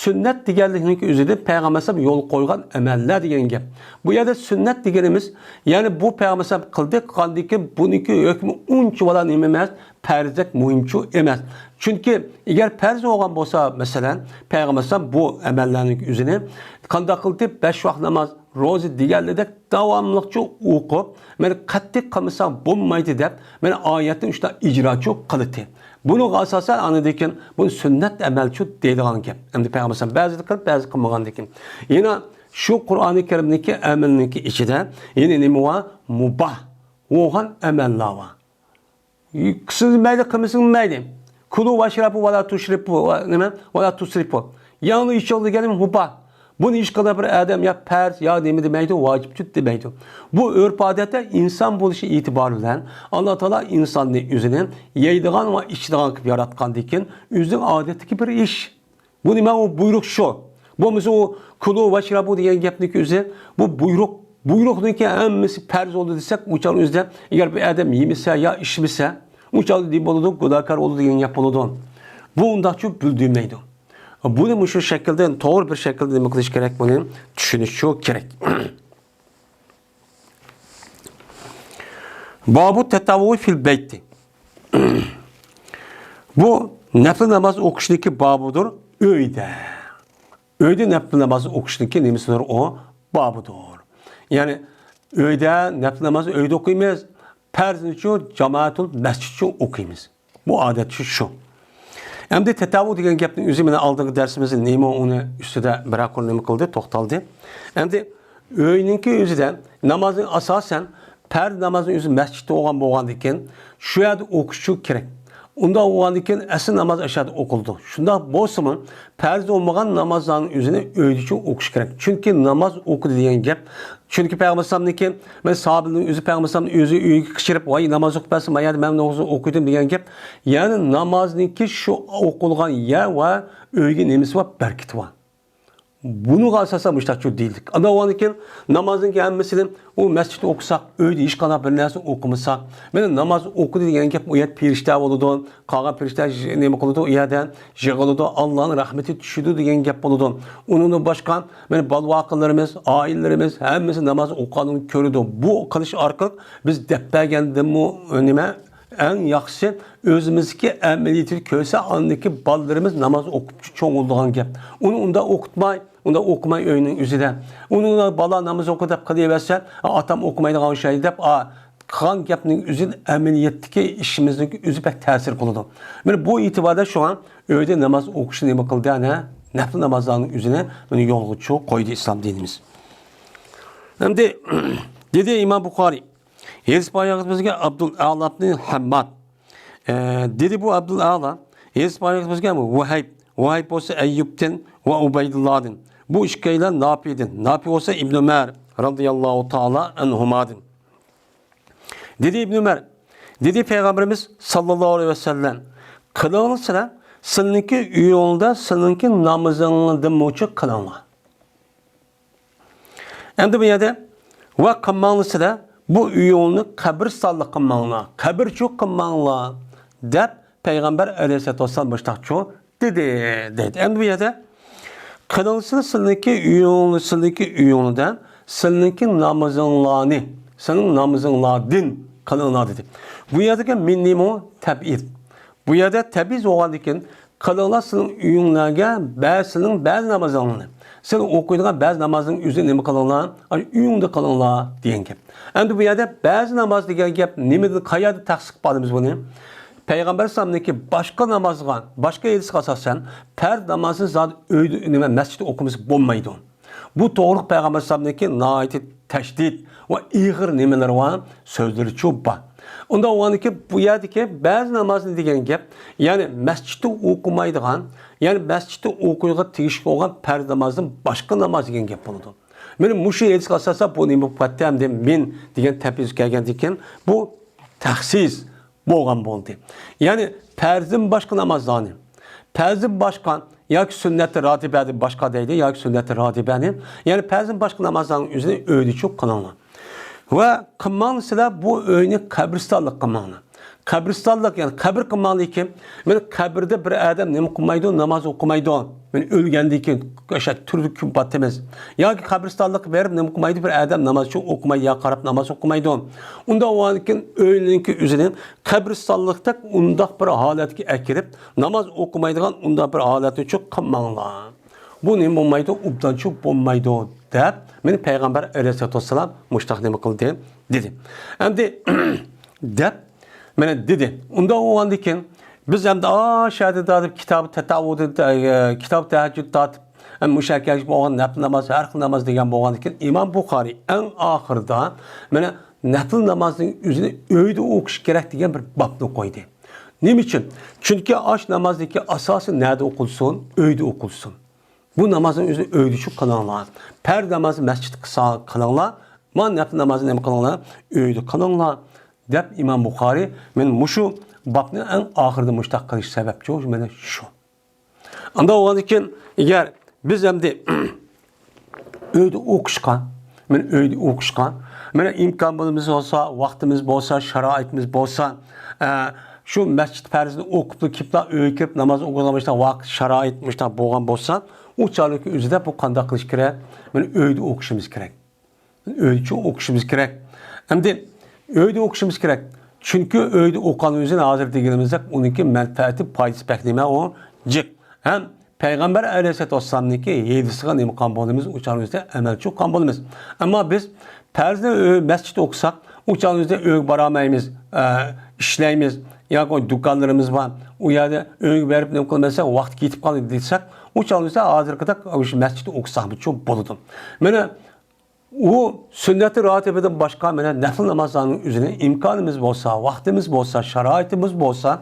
سۈننەت دېگەنلىكنىڭكى ئۆزىدىن پەيغەمبەر ئەلەيھىسسالام يولغا قويغان ئەمەللەر دېگەن گەپ. بۇ يەردە سۈننەت دېگىنىمىز، يەنى بۇ پەيغەمبەر ئەلەيھىسسالام قىلدى، قىلغاندىن كېيىن بۇنىڭكى ھۆكمى ئۇنچىۋالا نېمە ئەمەس، پەرزدەك مۇھىمچۇ ئەمەس. چۈنكى ئەگەر پەرز بولغان بولسا، مەسىلەن، پەيغەمبەر ئەلەيھىسسالام بۇ ئەمەللەرنىڭ ئۆزىنى قانداق قىلدى؟ بەش ۋاق ناماز، روزا دېگەنلىرىدەك داۋاملىقچۇ ئوقۇپ، مانا قەتئىي قىلمىساڭ بولمايدۇ دەپ، مانا ئايەتنى شۇنداق ئىجراچۇ قىلدى. بۇنىڭغا ئاساسەن ئاندىن كېيىن بۇنى سۈننەت ئەمەلچۇ دەيدىغان گەپ. ئەمدى پەيغەمبەر ئەلەيھىسسالام بەزىدە قىلىپ، بەزىدە قىلمىغاندىكىن. يەنە شۇ قۇرئانى كەرىمدىكى ئەمەلنىڭكى ئىچىدە يەنە نېمە بار؟ مۇباھ بولغان ئەمەللەر بار. قىلسىڭىز مەيلى، قىلمىسىڭىز مەيلى. كۇلۇ ۋەشرەبۇ ۋە لا تۇشرىپۇ، ۋە نېمە؟ ۋە لا تۇسرىپۇ. يەڭنى ئىچىڭ دېگەننى مۇباھ. بۇنى ھېچقانداق بىر ئادەم يا پەرز، يا نېمە دېمەيدۇ، ۋاجىپچۇ دېمەيدۇ. بۇ ئۆرپ-ئادەتتە ئىنسان بولۇشى ئېتىبارى بىلەن ئاللا تائالا ئىنساننى ئۆزىنى يەيدىغان ۋە ئىچىدىغان قىلىپ ياراتقاندىن كېيىن ئۆزىنىڭ ئادەتتىكى بىر ئىش. بۇ نېمە؟ ئۇ بۇيرۇق شۇ. بولمىسا ئۇ كۇلۇ ۋەشرەبۇ دېگەن گەپنىڭكى ئۆزى، بۇ بۇيرۇق. بۇيرۇقنىڭكى ھەممىسى پەرز بولدى دېسەك، ئۇ چاغنىڭ ئۆزىدە ئەگەر بىر ئادەم يېمىسە يا ئىچمىسە، ئۇ چاغدا نېمە بولىدۇ؟ گۇناھكار بولىدۇ دېگەن گەپ بولىدۇ. بۇ ئۇنداقچۇ بىلدۈرمەيدۇ. بۇنى مۇشۇ شەكىلدە، توغرا بىر شەكىلدە نېمە قىلىش كېرەك؟ بۇنى چۈشىنىشچۇ كېرەك. بابۇ تەتەۋۋۇ فىل بەيتى. بۇ نەپلى ناماز ئوقۇشنىڭكى بابىدۇر ئۆيدە. ئۆيدە نەپلى ناماز ئوقۇشنىڭكى نېمىسىدۇر ئۇ؟ بابىدۇر. يەنى ئۆيدە نەپلى ناماز ئۆيدە ئوقۇيمىز، پەرزنىچۇ جامائەتۇل مەسچىتچۇ ئوقۇيمىز. بۇ ئادەتتە شۇ. ئەمدى تەتەۋۋۇ دېگەن گەپنىڭ ئۆزى مانا ئالدىنقى دەرسىمىزدە نېمە ئۇنى ئۈستىدە بىرەر قۇر نېمە قىلدى، توختالدى. ئەمدى ئۆينىڭكى ئۆزىدە نامازنى ئاساسەن پەرز نامازنىڭ ئۆزى مەسچىتتە بولغان بولغاندىكىن شۇ يەردە ئوقۇشچۇ كېرەك. ئۇنداق بولغاندىكىن ئەسلى ناماز ئاشۇ يەردە ئوقۇلىدۇ. شۇنداق بولسىمۇ پەرز بولمىغان نامازلارنىڭ ئۆزىنى ئۆيدىچۇ ئوقۇش كېرەك. چۈنكى ناماز ئوقۇدى دېگەن گەپ چۈنكى پەيغەمبەر ئەلەيھىسسالامنىڭكى، مەن ساھابىنىڭ ئۆزى پەيغەمبەر ئەلەيھىسسالامنى ئۆزى ئۆيگە قېچىرىپ، ۋاي، ناماز ئوقۇپ بەرسە، مەن يەردە مەن ناماز ئوقۇيدۇ دېگەن گەپ. يەنى نامازنىڭكى شۇ ئوقۇلغان يەر ۋە ئۆيگە نېمىسى بار؟ بەرىكىتى بار. بۇنىڭغا ئاساسەن مۇشتاقچۇ دېيىلدى. ئاندىن ئۇنىڭدىن كېيىن نامازنىڭكى ھەممىسىنى ئۇ مەسچىتتە ئوقۇساق، ئۆيدە ھېچقانداق بىر نەرسە ئوقۇمىساق، مانا ناماز ئوقۇدى دېگەن گەپ، ئۇ يەردە پەرىشتە بولىدۇ. قالغان پەرىشتە ژ-، نېمە قىلىدۇ؟ ئۇ يەردە يىغىلىدۇ، ئاللانىڭ رەھمىتى چۈشىدۇ دېگەن گەپ بولىدۇ. ئۇنىڭدىن باشقا، مانا بالىۋاقىلىرىمىز، ئائىلىلىرىمىز ھەممىسى ناماز ئوقۇغانلىقىنى كۆرىدۇ. بۇ قىلىش ئارقىلىق بىز دەپ بەرگەندىنمۇ نېمە؟ ئەڭ ياخشىسى، ئۆزىمىزدىكى ئەمەلىيىتىنى كۆرسە، ئاندىكى بالىلىرىمىز ناماز ئوقۇپ چوڭ بولىدىغان گەپ. ئۇنى ئۇنداق ئوقۇتماي، ئۇنداق ئوقۇماي ئۆينىڭ ئۆزىدە. ئۇنى بالا ناماز ئوقۇ دەپ قىلىۋەرسە، ئاتام ئوقۇمايدىغان ئوخشايدۇ دەپ، قىلغان گەپنىڭ ئۆزى ئەمەلىيەتتىكى ئىشىمىزنىڭ ئۆزى بەك تەسىر قىلىدۇ. مانا بۇ ئېتىباردا شۇڭا ئۆيدە ناماز ئوقۇشنى نېمە قىلدى؟ ئەنە نەپلى نامازلارنىڭ ئۆزىنى مانا يولغا چۇ قويدى ئىسلام دىنىمىز. ئەمدى دېدى ئىمام بۇخارىي، ھەدىس بايانىمىزگە ئابدۇل ئەلا ئىبنى ھەمماد، ئە، دېدى بۇ ئابدۇل ئەلا، ھەدىس بايانىمىزگە ۋۇھەيب، ۋۇھەيب بولسا ئەييۇبتىن ۋە ئۇبەيدۇللادىن، بۇ ئىككىيلەن ناپىدىن، ناپى بولسا ئىبنى ئۆمەر رەزىياللاھۇ تائالا ئەنھۇمادىن. دېدى ئىبنى ئۆمەر، دېدى پەيغەمبىرىمىز ساللاللاھۇ ئەلەيھى ۋەسەللەم، قىلىڭلار سىلەر، سىلىنىڭكى ئۆيۈڭلاردا سىلىنىڭكى نامىزىڭلاردىنمۇچۇ قىلىڭلار. ئەمدى بۇ يەردە، ۋە قىلماڭلار سىلەر، بۇ ئۆيۈڭلارنى قەبرىستانلىق قىلماڭلار، قەبرىچۇ قىلماڭلار، دەپ پەيغەمبەر ئەلەيھىسسالاتۇ ۋەسسالام مۇشتاقچۇ دېدى، دەيدۇ. ئەمدى بۇ يەردە، قىلىڭلار سىلىنىڭكى ئۆيۈڭلار، سىلىنىڭكى ئۆيۈڭلاردا سىلىنىڭكى نامىزىڭلارنى، سىلىنىڭ نامىزىڭلاردىن قىلىڭلار دېدى. بۇ يەردىكى مىن نېمە؟ تەبئىد. بۇ يەردە تەبئىز بولغاندىن كېيىن، قىلىڭلار سىلىڭ ئۆيۈڭلارگە بەزىنىڭ بەزى نامازلىرىڭلارنى، سىلىڭ ئوقۇيدىغان بەزى نامازنىڭ ئۆزىنى نېمە قىلىڭلار؟ ئاشۇ ئۆيۈڭدە قىلىڭلار دېگەن گەپ. ئەمدى بۇ يەردە بەزى ناماز دېگەن گەپ نېمىدىن، قەيەردە تەخسىس قىلىپ ئالىمىز بۇنى؟ پەيغەمبەر ئەلەيھىسسالامنىڭكى باشقا نامازغا، باشقا ھەدىسكە ئاساسەن، پەرز نامازنى زادى ئۆيدە، نېمە، مەسچىتتە ئوقۇمىسا بولمايدۇ. بۇ توغرىلىق پەيغەمبەر ئەلەيھىسسالامنىڭكى ناھايىتى تەشدىد ۋە ئېغىر نېمىلىرى بار، سۆزلىرىچۇ بار. ئۇنداق بولغاندىكىن بۇ يەردىكى بەزى نامازنى دېگەن گەپ، يەنى مەسچىتتە ئوقۇمايدىغان، يەنى مەسچىتتە ئوقۇيدىغان تېگىشلىك بولغان پەرز نامازدىن باشقا ناماز دېگەن گەپ بولىدۇ. مانا مۇشۇ ھەدىسكە ئاساسەن بۇ نېمە بولۇپ قالدى؟ ئەمدى مىن دېگەن تەبئىز كەلگەندىن كېيىن بۇ تەخسىس بولغان بولدى. يەنى پەرزدىن باشقا نامازلارنى، پەرزدىن باشقا ياكى سۈننەتى راتىبەدىن باشقا دەيدۇ، ياكى سۈننەتى راتىبەنى، يەنى پەرزدىن باشقا نامازلارنىڭ ئۆزىنى ئۆيدىچۇ قىلىڭلار. ۋە قىلماڭلار سىلەر بۇ ئۆينى قەبرىستانلىق قىلماڭلار. قەبرىستانلىق، يەنى قەبرە قىلماڭلىكىن، مانا قەبرىدە بىر ئادەم نېمە قىلمايدۇ؟ ناماز ئوقۇمايدۇ. مانا ئۆلگەندىن كېيىن ئاشۇ تۈرلۈك كۈن پاتىمىز. ياكى قەبرىستانلىققا بېرىپ نېمە قىلمايدۇ؟ بىر ئادەم ناماز ئۈچۈن ئوقۇمايدۇ، يا قاراپ ناماز ئوقۇمايدۇ. ئۇنداق بولغاندىكىن ئۆينىڭكى ئۆزىنى قەبرىستانلىقتەك ئۇنداق بىر ھالەتكە ئەكىرىپ، ناماز ئوقۇمايدىغان ئۇنداق بىر ھالەتنى چۈ قىلماڭلار. بۇ نېمە بولمايدۇ؟ ئوبدانچۇ بولمايدۇ، دەپ، مانا پەيغەمبەر ئەلەيھىسسالاتۇ ۋەسسالام مۇشۇنداق نېمە قىلدى؟ دېدى. ئەمدى، دەپ، مانا دېدى. ئۇنداق بولغاندىكىن، بىز ئەمدى ئاشۇ يەردە تارتىپ، كىتاب تەتەۋۋۇدىن، ئە، كىتاب تەھەججۇد تارتىپ، ئەمدى مۇشۇ يەرگە كەلگۈچە بولغان نەپلى ناماز، ھەر خىل ناماز دېگەن بولغاندىكىن، ئىمام بۇخارىي ئەڭ ئاخىرىدا، مانا، نەپلى نامازنىڭ ئۆزىنى ئۆيدە ئوقۇش كېرەك دېگەن بىر بابنى قويدى. نېمە ئۈچۈن؟ چۈنكى ئاش نامازنىڭكى ئاساسى نەدە ئوقۇلسۇن؟ ئۆيدە ئوقۇلسۇن. بۇ نامازنىڭ ئۆزىنى ئۆيدە شۇ قىلىڭلار. پەرز نامازنى مەسچىتتە قىلسا-، قىلىڭلار. ما نەپلى نامازنى نېمە قىلىڭلار؟ ئۆيدە قىلىڭلار، دەپ ئىمام بۇخارىي مانا مۇشۇ بابنى ئەڭ ئاخىرىدا مۇشتاق قىلىش سەۋەبچۇ مانا شۇ. ئاندا بولغاندىكىن، ئەگەر بىز ئەمدى ئۆيدە ئوقۇشقا، مانا ئۆيدە ئوقۇشقا، مانا ئىمكان بولمىسا بولسا، ۋاقتىمىز بولسا، شارائىتىمىز بولسا، ئە، شۇ مەسچىت پەرزىنى ئوقۇپلا كېلىپلا ئۆيگە كىرىپ ناماز ئوقۇيدىغان مۇشۇنداق ۋاقىت، شارائىت مۇشۇنداق بولغان بولسا، ئۇ چاغنىڭ ئۆزىدە بۇ قانداق قىلىش كېرەك؟ مانا ئۆيدە ئوقۇشىمىز كېرەك. ئۆيدە ئوقۇشىمىز كېرەك. ئەمدى ئۆيدە ئوقۇشىمىز كېرەك. چۈنكى ئۆيدە ئوقۇغان ئۆزىنى ھازىر دېگىنىمىزدەك ئۇنىڭكى مەنپەئەتى، پايدىسى بەك نېمە ئۇ جىق. ھەم پەيغەمبەر ئەلەيھىسسالاتۇ ۋەسسالامنىڭكى ھەدىسىگە نېمە قىلغان بولىمىز، ئۇ چاغنىڭ ئۆزىدە ئەمەلچى قىلغان بولىمىز. ئەمما بىز پەرزنى ئۆ-، مەسچىتتە ئوقۇساق، ئۇ چاغنىڭ ئۆزىدە ئۆيگە بارالمايمىز، ئە، ئىشلەيمىز، ياكى دۇكانلىرىمىز بار، ئۇ يەردە ئۆيگە بېرىپ نېمە قىلىمەن دېسەك، ۋاقىت كېتىپ قالدى دېسەك، ئۇ چاغنىڭ ئۆزىدە ھازىرقىدەك ئاشۇ مەسچىتتە ئوقۇساقمۇچۇ بولىدۇ. مانا ئۇ سۈننەتى راتىبىدىن باشقا، مانا نەپلى نامازلارنىڭ ئۆزىنى ئىمكانىمىز بولسا، ۋاقتىمىز بولسا، شارائىتىمىز بولسا،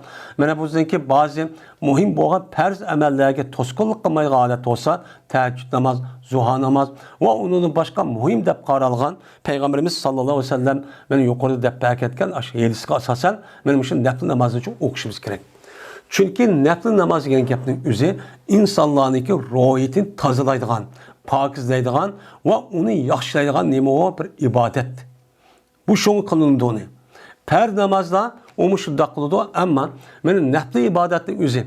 مانا بىزنىڭكى بەزى مۇھىم بولغان پەرز ئەمەللەرگە توسقۇنلۇق قىلمايدىغان ھالەت بولسا، تەھەججۇد ناماز، زۇھا ناماز ۋە ئۇنىڭدىن باشقا مۇھىم دەپ قارالغان پەيغەمبىرىمىز ساللاللاھۇ ئەلەيھى ۋەسەللەم مانا يۇقىرىدا دەپ بەرگەن ئاشۇ ھەدىسكە ئاساسەن، مانا مۇشۇ نەپلى نامازنى ئوقۇشىمىز كېرەك. چۈنكى نەپلى ناماز دېگەن گەپنىڭ ئۆزى ئىنسانلارنىڭكى روھىيىتىنى تازىلايدىغان، پاكىزلەيدىغان ۋە ئۇنى ياخشىلايدىغان نېمە ئۇ؟ بىر ئىبادەت. بۇ شۇڭا قىلىنىدۇ ئۇنى. پەرز نامازلار ئۇمۇ شۇنداق قىلىدۇ، ئەمما مانا نەپلى ئىبادەتنىڭ ئۆزى،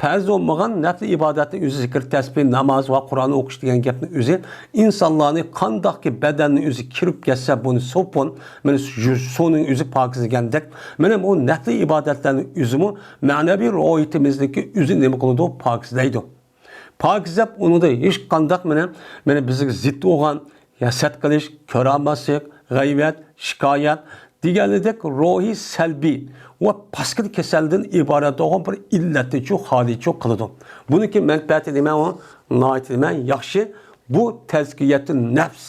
پەرز بولمىغان نەپلى ئىبادەتنىڭ ئۆزى، زىكىر، تەسبىھ، ناماز ۋە قۇرئان ئوقۇش دېگەن گەپنىڭ ئۆزى ئىنسانلارنى قانداقكى بەدەننىڭ ئۆزى كىرىپ كەتسە، بۇنى سوپۇن، مانا شۇ سۇنىڭ ئۆزى پاكىز دېگەندەك، مانا بۇ نەپلى ئىبادەتلەرنىڭ ئۆزىمۇ مەنىۋى روھىيىتىمىزنىڭكى ئۆزىنى نېمە قىلىدۇ؟ پاكىزلايدۇ. پاكىز دەپ ئۇنىڭدا ھېچقانداق مانا، مانا بىزگە زىت بولغان ھەسەت قىلىش، كۆرەلمەسلىك، غەيۋەت، شىكايەت دېگەنلىدەك روھىي سەلبىي ۋە پاسكىنا كېسەلدىن ئىبارەت بولغان بىر ئىللەتنىچۇ، خالىيچۇ قىلىدۇ. بۇنىڭكى مەنپەئەتى نېمە ئۇ؟ ناھايىتى نېمە؟ ياخشى. بۇ تەزكىيەتۇ نەپس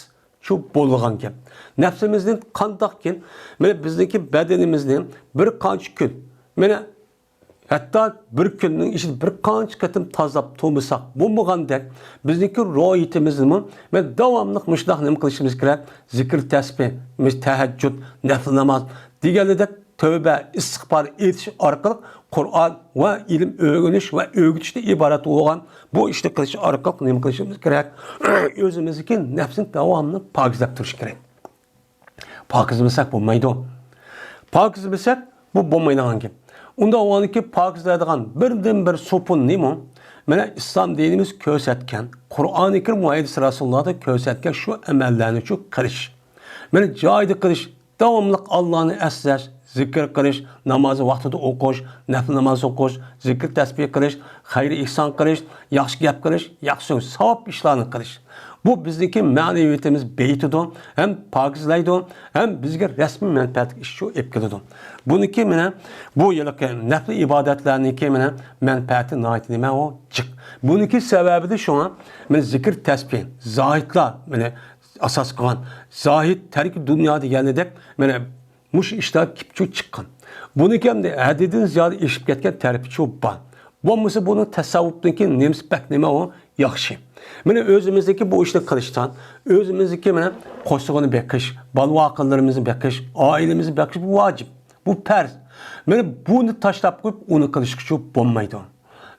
شۇ بولىدىغان گەپ. نەپسىمىزنى قانداقكىن، مانا بىزنىڭكى بەدىنىمىزنى بىر قانچە كۈن، مانا ھەتتا بىر كۈننىڭ ئىچىدە بىر قانچە قېتىم تازىلاپ تۇرمىساق بولمىغاندەك، بىزنىڭكى روھىيىتىمىزنىمۇ مانا داۋاملىق مۇشۇنداق نېمە قىلىشىمىز كېرەك؟ زىكىر تەسبىھ، مۇشۇ تەھەججۇد، نەپلى ناماز دېگەنلىدەك تەۋبە، ئىستىغپار ئېيتىش ئارقىلىق قۇرئان ۋە ئىلىم ئۆگىنىش ۋە ئۆگىتىشتىن ئىبارەت بولغان بۇ ئىشنى قىلىش ئارقىلىق نېمە قىلىشىمىز كېرەك؟ ئۆزىمىزدىكى نەپسىنى داۋاملىق پاكىزلاپ تۇرۇش كېرەك. پاكىزلىمىسەك بولمايدۇ. پاكىزلىمىسەك، بۇ بولمايدىغان گەپ. ئۇنداق بولغاندىكىن پاكىزلايدىغان بىردىنبىر سوپۇن نېمە؟ مانا ئىسلام دىنىمىز كۆرسەتكەن، قۇرئانى كەرىم ۋە ھەدىس رەسۇلۇللاھدا كۆرسەتكەن شۇ ئەمەللەرنىچۇ قىلىش. مانا جايىدا قىلىش، داۋاملىق ئاللانى ئەسلەش، زىكىر قىلىش، نامازنى ۋاقتىدا ئوقۇش، نەپلى ناماز ئوقۇش، زىكىر تەسبىھ قىلىش، خەير ئېھسان قىلىش، ياخشى گەپ قىلىش، ياخشى سۆز، ساۋاب ئىشلارنى قىلىش. بۇ بىزنىڭكى مەنىۋىيىتىمىز بېيىتىدۇ، ھەم پاكىزلايدۇ، ھەم بىزگە رەسمىي مەنپەئەتلىك ئىشنى ئېلىپ كېلىدۇ. بۇنىڭكى مانا بۇ يىلقى نەپلى ئىبادەتلەرنىڭكى مانا مەنپەئەتى ناھايىتى نېمە ئۇ جىق. بۇنىڭكى سەۋەبى دە شۇڭا مانا زىكىر تەسبىھ، زاھىدلار مانا ئاساس قىلغان زاھىد تەركى دۇنيا دېگەنلىدەك مانا مۇشۇ ئىشلار كېپچۇ چىققان. بۇنىڭكى ئەمدى ھەددىدىن زىيادە ئېشىپ كەتكەن تەرىپىچۇ بار. بولمىسا بۇنىڭ تەسەۋۋۇپنىڭكى نېمىسى بەك نېمە ئۇ ياخشى. مانا ئۆزىمىزدىكى بۇ ئىشنى قىلىشتان، ئۆزىمىزدىكى مانا قورسىقىنى بېقىش، بالا-ۋاقىلىرىمىزنى بېقىش، ئائىلىمىزنى بېقىش بۇ ۋاجىپ. بۇ پەرز. مانا بۇنى تاشلاپ قويۇپ، ئۇنى قىلىشقىچۇ بولمايدۇ.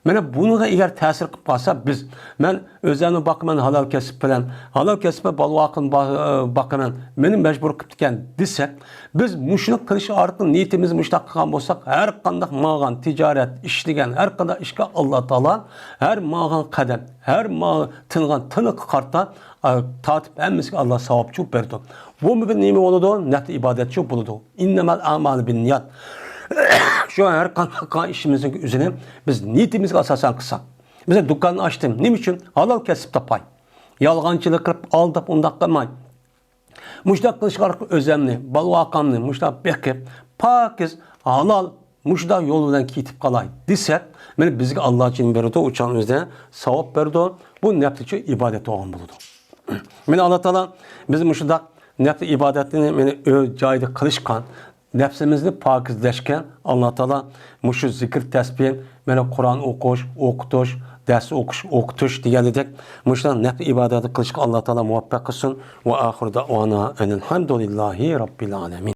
مانا بۇنىڭغا ئەگەر تەسىر قىلىپ قالسا، بىز، مەن ئۆزۈمنى باقىمەن ھالال كەسىپ بىلەن، ھالال كەسىپ بىلەن بالا-ۋاقىمنى با-، باقىمەن، مېنى مەجبۇر قىپتىكەن دېسەك، بىز مۇشۇنى قىلىش ئارقىلىق نىيىتىمىزنى مۇشۇنداق قىلغان بولساق، ھەر قانداق ماڭغان، تىجارەت، ئىشلىگەن، ھەر قانداق ئىشقا ئاللا تائالا ھەر ماڭغان قەدەم، ھەر ما-، تىنغان تىنىققا قارىتا، ئا، تارتىپ ھەممىسىگە ئاللا ساۋابچۇ بېرىدۇ. بۇمۇ بىر نېمە بولىدۇ؟ نەپلى ئىبادەتچۇ بولىدۇ. ئىننەمەل ئەمالۇ بىننىيات. شۇ ھەر قانداق قىلغان ئىشىمىزنىڭ ئۆزىنى بىز نىيىتىمىزگە ئاساسەن قىلساق. مەسىلەن، دۇكان ئاچتىم. نېمە ئۈچۈن؟ ھالال كەسىپ تاپاي. يالغانچىلىق قىلىپ، ئالداپ، ئۇنداق قىلماي. مۇشۇنداق قىلىش ئارقىلىق ئۆزەمنى، بالا-ۋاقامنى مۇشۇنداق بېقىپ، پاكىز، ھالال، مۇشۇنداق يول بىلەن كېتىپ قالاي دېسەك، مانا بىزگە ئاللا جىن بېرىدۇ، ئۇ چاغنىڭ ئۆزىدە ساۋاب بېرىدۇ. بۇ نەپلىچۇ ئىبادەت بولغان بولىدۇ. مانا ئاللا تائالا بىز مۇشۇنداق نەپلى ئىبادەتنى مانا ئۆز جايىدا قىلىشقا، نەپسىمىزنى پاكىزلەشكە ئاللا تائالا مۇشۇ زىكىر، تەسبىھ، مانا قۇرئان ئوقۇش، ئوقۇتۇش، دەرس ئوقۇش، ئوقۇتۇش دېگەندەك مۇشۇنداق نەپلى ئىبادەتنى قىلىشقا ئاللا تائالا مۇۋەپپەق قىلسۇن. ۋە ئاخىر دەئۋانا ئەنىل ھەمدۇلىللاھى رەببىل ئالەمىن.